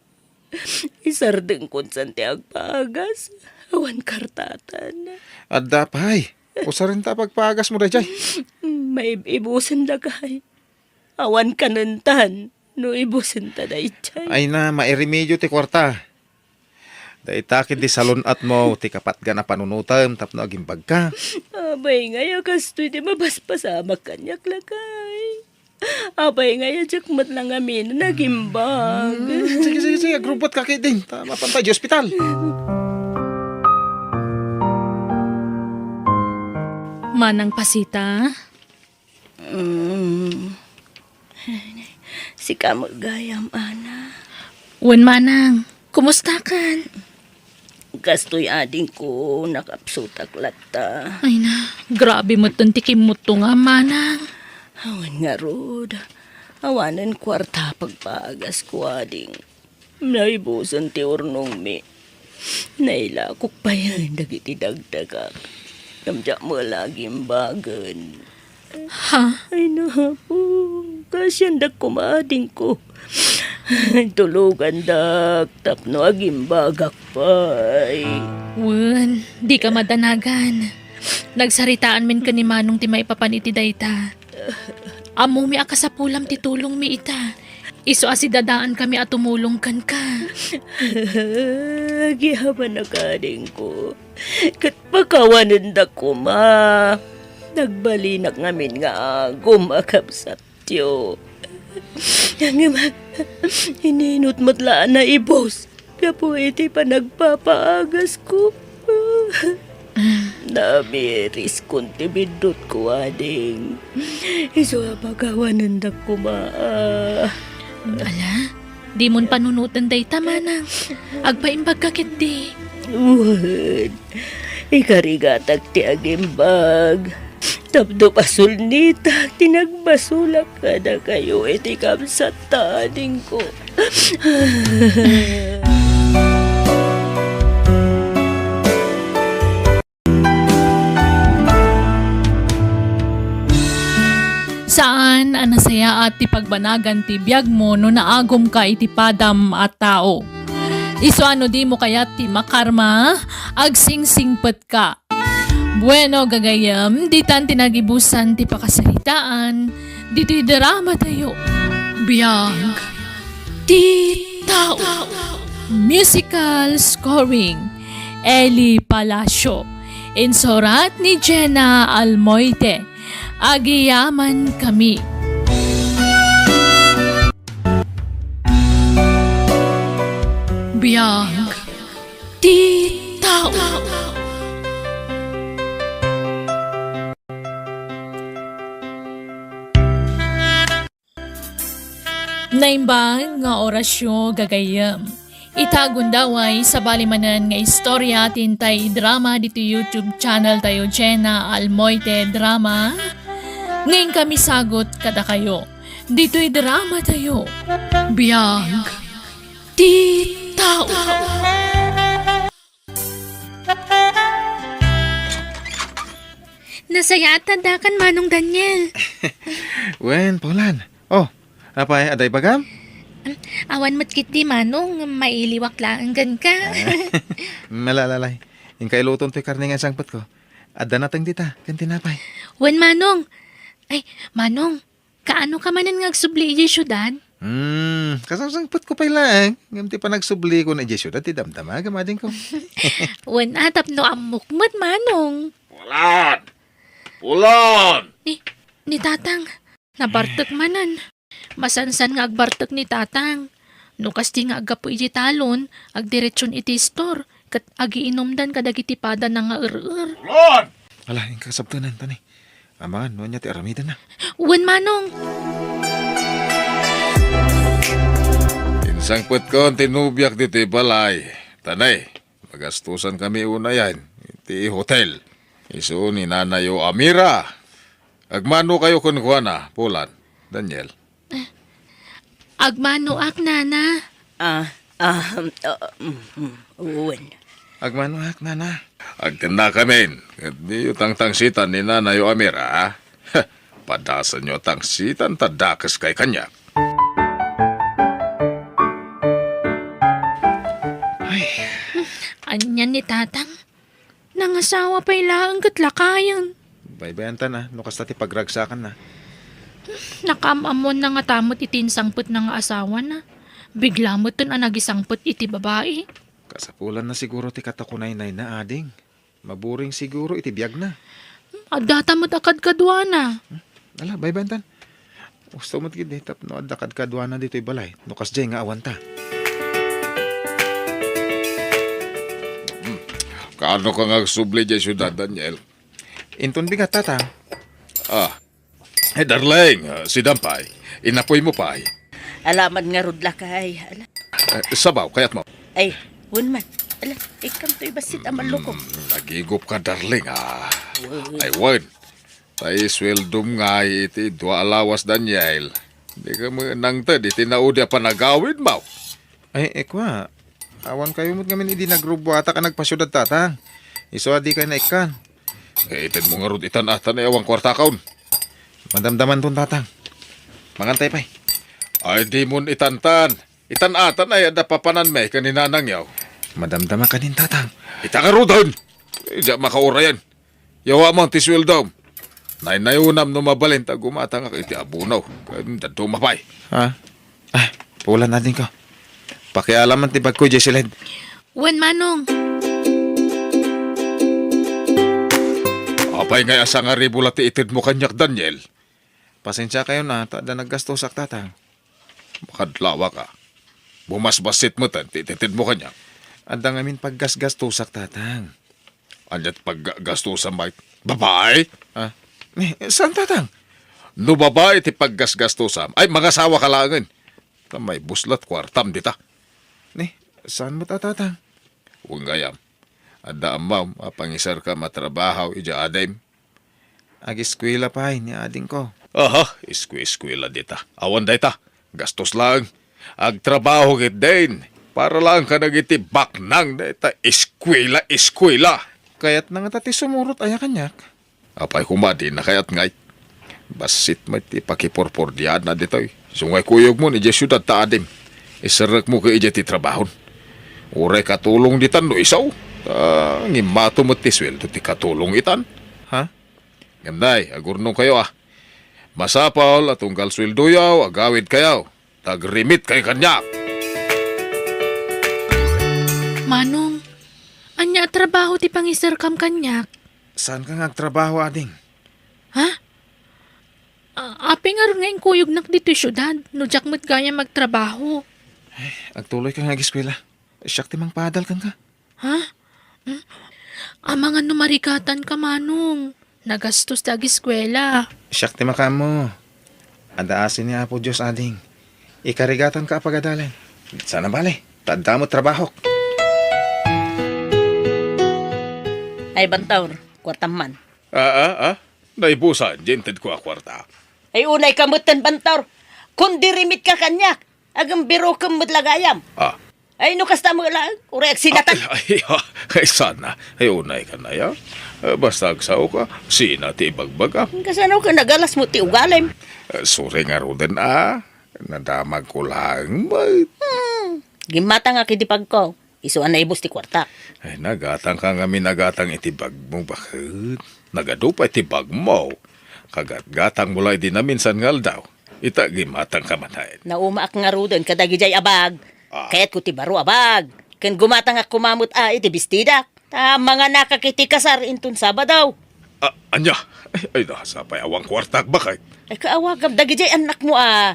Isardengkon san ti agpaagas. Awan kartatan. Adda pay. Usarenta pagpaagasmo daydiay. Maib-ibusen, lakay. Awan kanentan no ibusenta daydiay. Ay na, mairemedio ti kuarta. Dayta ket di salun-atmo ti kapatgan a panunotem tapno agimbagka. Apay ngay a kastoy ti mapaspasamak kaniak, lakay? Apay ngay a diak met la ngamin a nagimbag? Hmm, sige, sige, sige, agrubbuatka ketdin. Ta mapanta di ospital. Manang Pasita? Mm. Sika met gayam, Ana. Wen, Manang. Kumustakan? Kastoy adingko, nakapsutak latta. Ay na, grabe metten ti kimmuttongam, Manang. Awan ngarud. Awanen kuarta pagpagasko, ading. Naibusen ti urnongmi. Nailakok payen dagiti dagdagak. Ngem diak met la agimbagen. Ha? Ay, napo. Kasiandak koma, adingko. Tulogandak tapno agimbagak pay. Wen, dika madanagan. Nagsaritaanmin ken ni Manong ti maipapan iti dayta. Ammomi a kasapulam ti tulongmi ita. Isu a sidadaankami a tumulong kenka. Agyamanak, adingko. Ket pakawanendak koma. Nagbalinak ngamin nga agum a kabsatyo. Ngem ininut met la a naibus gapu iti panagpapaagasko. Namiriskon ti biddutko, ading. Isu a pakawanendak koma. Ala, dimon panunoten dayta, manang. Agpaimbagka ketdi. Wen, ikarigatak ti agimbag. Tapno pasulnitak ti nagbasolak kadakayo iti kabsatta, adingko. Saan a nasayaat ti pagbanagan ti biagmo no naagumka iti padam a tao. Isu a no dimo kayat ti makarma, agsingsingpetka. Bueno, gagayyem, ditan ti nagibusan ti pakasaritaan ditoy drama tayo. Biag ti tao. Musical scoring, Eli Palacio. Insurat ni Jenna Almoite. Agyamankami. Biag ti tao. Naimbag nga orasyo, gagayyem. Ita gundaway, sabali manen nga istorya ti intay idrama ditoy YouTube channel tayo, Jenna Almoite Drama. Nga inkami sagut kadakayo ditoy drama tayo. Biag ti tao. Nasayaat ta addakan, Manong Daniel. Wen, Paulan. Oh, apay, adda ibagam? Awan met ketdi, Manong, mailiwak laeng kenka. Ah, ala, ala, ala. Inka iluton toy karne nga insangpetko. Adda nateng dita, ken tinapay. Wen, Manong. Ay, Manong, kaano ka manen nga agsubli idiay siudad? Hmm, kasangsangpetko pay laeng. Ngem ti panagsubliko idiay siudad, ti damdamagam, adingko. Wen, a, tapno ammok met, Manong. Paulan! Paulan! Ni, ni Tatang, nabartek manen. Masansan nga agbartek ni Tatang. No kasdi nga aggapu idiay talon, agdiretsion iti istor, ket agiinumdan kadagiti padana nga er-er. Paulan! Ala, inka kasabtenan, tani. Amangan, no ania ti aramidenna. Wen, Manong. Insangpetkon ti nobiak ditoy balay. Tani, magastusankami unayen iti hotel. Isu ni Nanayo Amira. Agmanokayo kenkuana, Paulan, Daniel. Agmanoak, Nana. Ah, ah, um, um, um, wen. Agmanoak, Nana. Agkennakamin, ket diyo tangtangsitan ni Nanayo Amira, a? Padasenyo a tangsitan ta dakeskayo kaniak. Ay. Ania ni Tatang? Nangasawa pay laeng ket lakayen. Baybayantan a, no kasta ti pagragsakanna. Nakaam-ammoanna ngata met iti insangpetna nga asawana. Bigla metten a nagisangpet iti babai. Kasapulanna siguro ti katakunaynayna, ading. Maburing siguro iti biagna. Addata met a kadkaduana. Hmm? Ala, baybayantan. Usto met ketdi tapno adda kadkaduana ditoy balay, no kasdiay nga awanta. Hmm. Kaano ka nga agsubli diay siudad, Daniel? Inton bigat, Tatang. Ah. Eh, darling, ah, sidam pay. Inapuymo pay. Ala man ngarud, lakay. Ala. Eh, sabaw, kayatmo? Ay, wen man. Ala, ikkantoy bassit a malukop. Mm, nagigupka, darling, a. Wen. Ay, wen. Tay sueldom ngay iti dua a lawas, Daniel. Dika met nangted iti naudi a panagawidmo. Ay, ekua. Awankayo met ngamin idi nagrubuatak a nagpasiudad, Tatang. Isu a dikay naikkan. Eh, itedmo ngarud itan a, ta awan kuartakon. Madamdamanton, Tatang. Mangantay pay. Ay, dimon itantan. Itan atan ay adda papananmi ken ni nanangyo. Madamdama kanin, Tatang. Ita ngaruden. Diak makaurayan. Yawam ti sueldom. Naynayonam no mabalin ta gumatangak iti abono. Ken dadduma pay. Ha? Ah, Ulan, adingko. Pakialaman ti bagko idiay siled. Wen, Manong. Apay ngay a sangaribu la ti itedmo kaniak, Daniel? Pasensiakayon a, ta adda naggastosak, Tatang. Makadlawak a. Bumasbassit metten ti itedmo kaniak. Adda ngamin paggasgastosak, Tatang. Ania ti paggasgastusam, Mike? Babae? Ah, eh, saan, Tatang? No babae ti paggasgastusam, ay, mangasawa ka laengen. Ta maibuslat kuartam dita. Ni, saan met a, Tatang? Wen gayam. Adda ammom a pangiserkam a trabaho idiay adim. Agiskuela pay ni adingko. Aha, isku-iskuela dita. Awan dayta. Gastos laeng. Agtrabaho ketdin. Para laeng kadagiti baknang dayta iskuela, iskuela. Kayatna ngata ti sumurot aya kaniak? Apay koma, dina kayat ngay. Bassit met ti pakipurpurdianna ditoy. Isu nga ikuyogmon idiay siudad ta adim. Iserrekmo ket idiay ti trabahon. Uray katulong ditan no isu. Ta ngimmato met ti sueldo ti katulong itan. Ha? Ngem nay, agurnongkayo a. Masapul a tunggal sueldoyo, agawidkayo. Ta agrimitkayo kaniak. Manong, ania a trabaho ti pangiserkam kaniak? Saanka nga agtrabaho, ading? Ha? A-, apay ngarud nga inkuyognak ditoy siudad, no diak met gayam agtrabaho? Agtuloyka nga agiskuela. Siak ti mangpaadal kenka. Ha? Hmm? Amangan no marigatanka, Manong. Nagastos ti agiskuela. Siak ti makaammo. Adda asin ni Apo Dios, ading. Ikarigatanka a pagadalen. Saan a bale, ta adda met trabahok. Ay, Bantaur, kuartam man. Ah, ah, ah? Naibusan, di intedko a kuarta. Ay, unayka metten, Bantaur. Kundi rimitka kaniak, agimbirokem met la gayam. Ah. Ay, no kasta met laeng, uray agsinatan. Ay, ay, ay, ay, sana. Ay, unayka nay a. Eh, basta agsaoka, sina ti ibagbagam. Kasano ka nagalas mo ti ugalim? Eh, sorry ngaruden a. Nadamagko laeng met. Hmm. Gimmatangak iti bagko. Isu a naibus ti kuartak. Ay, nagatangka ngamin a gatang iti bagmo, baket. Nagadu pay ti bagmo. Kagatgatangmo la idi naminsan nga aldaw. Ita, gimmatangka manen. Naumaak ngaruden kadagidiay a bag. Ah. Kayatko ti baro a bag. Ken gumatangak koma met a iti bestidak. Ta manganakak iti kasar inton Sabado. Ah, ania? Ay, ay, nasa pay awan kuartak, baket. Ay, kaawagam dagidiay annakmo a.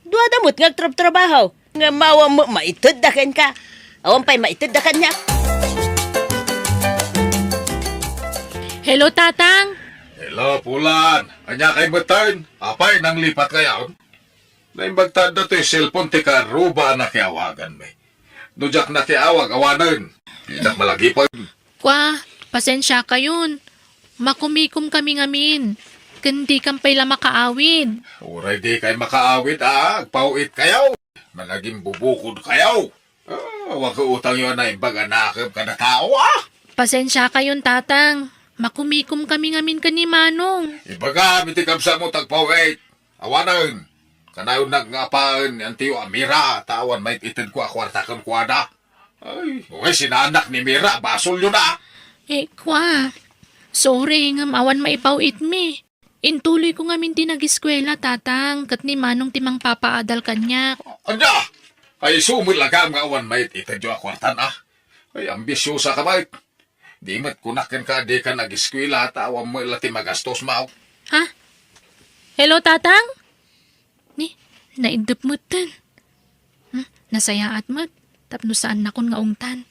Duada met nga agtrabtrabaho. Nga awan met maitedda kenka. Awan pay maitedda kaniak. Hello, Tatang. Hello, Pulan. Ania kay metten? Apay, nanglipatkayon? Naimbag ta adda toy cellphone ti karuba a nakiawaganmi. No diak nakiawag, awanen. Dinak malagipen. Kua, pasensiakayon. Makumikom kami ngamin. Ken dikam pay la makaawid. Uray dikay makaawid, a, agpaw-itkayo. Managimbubukodkayo. Ah, awan ket utangyo a naimbag a nakem kada tao, a. Pasensiakayon, Tatang. Makumikom kami ngamin ken ni Manong. Ibagam iti kabsatmo ta agpaw-it. Awanen, kanayon nga apaen ni antiyo a Mira, ta awan maititedko a kuarta kenkuana. Ay, uray, sinaannak ni Mira, basolyo na. Eh, kua, sorry, ngem awan maipaw-itmi. Intuloyko ngamin ti nagiskuela, Tatang, ket ni Manong ti mangpapaadal kaniak. Ania? Ay, isu met la gayam nga awan maititedyo a kuartan, a. Ay, ambisiosa ka met. Di met kunak kenka a dika nagiskuela ta awan met la ti magastos, maw. Ha? Hello, Tatang? Ni, naiddep metten. Hmm, nasayaat met, tapno saannakon nga ungtan.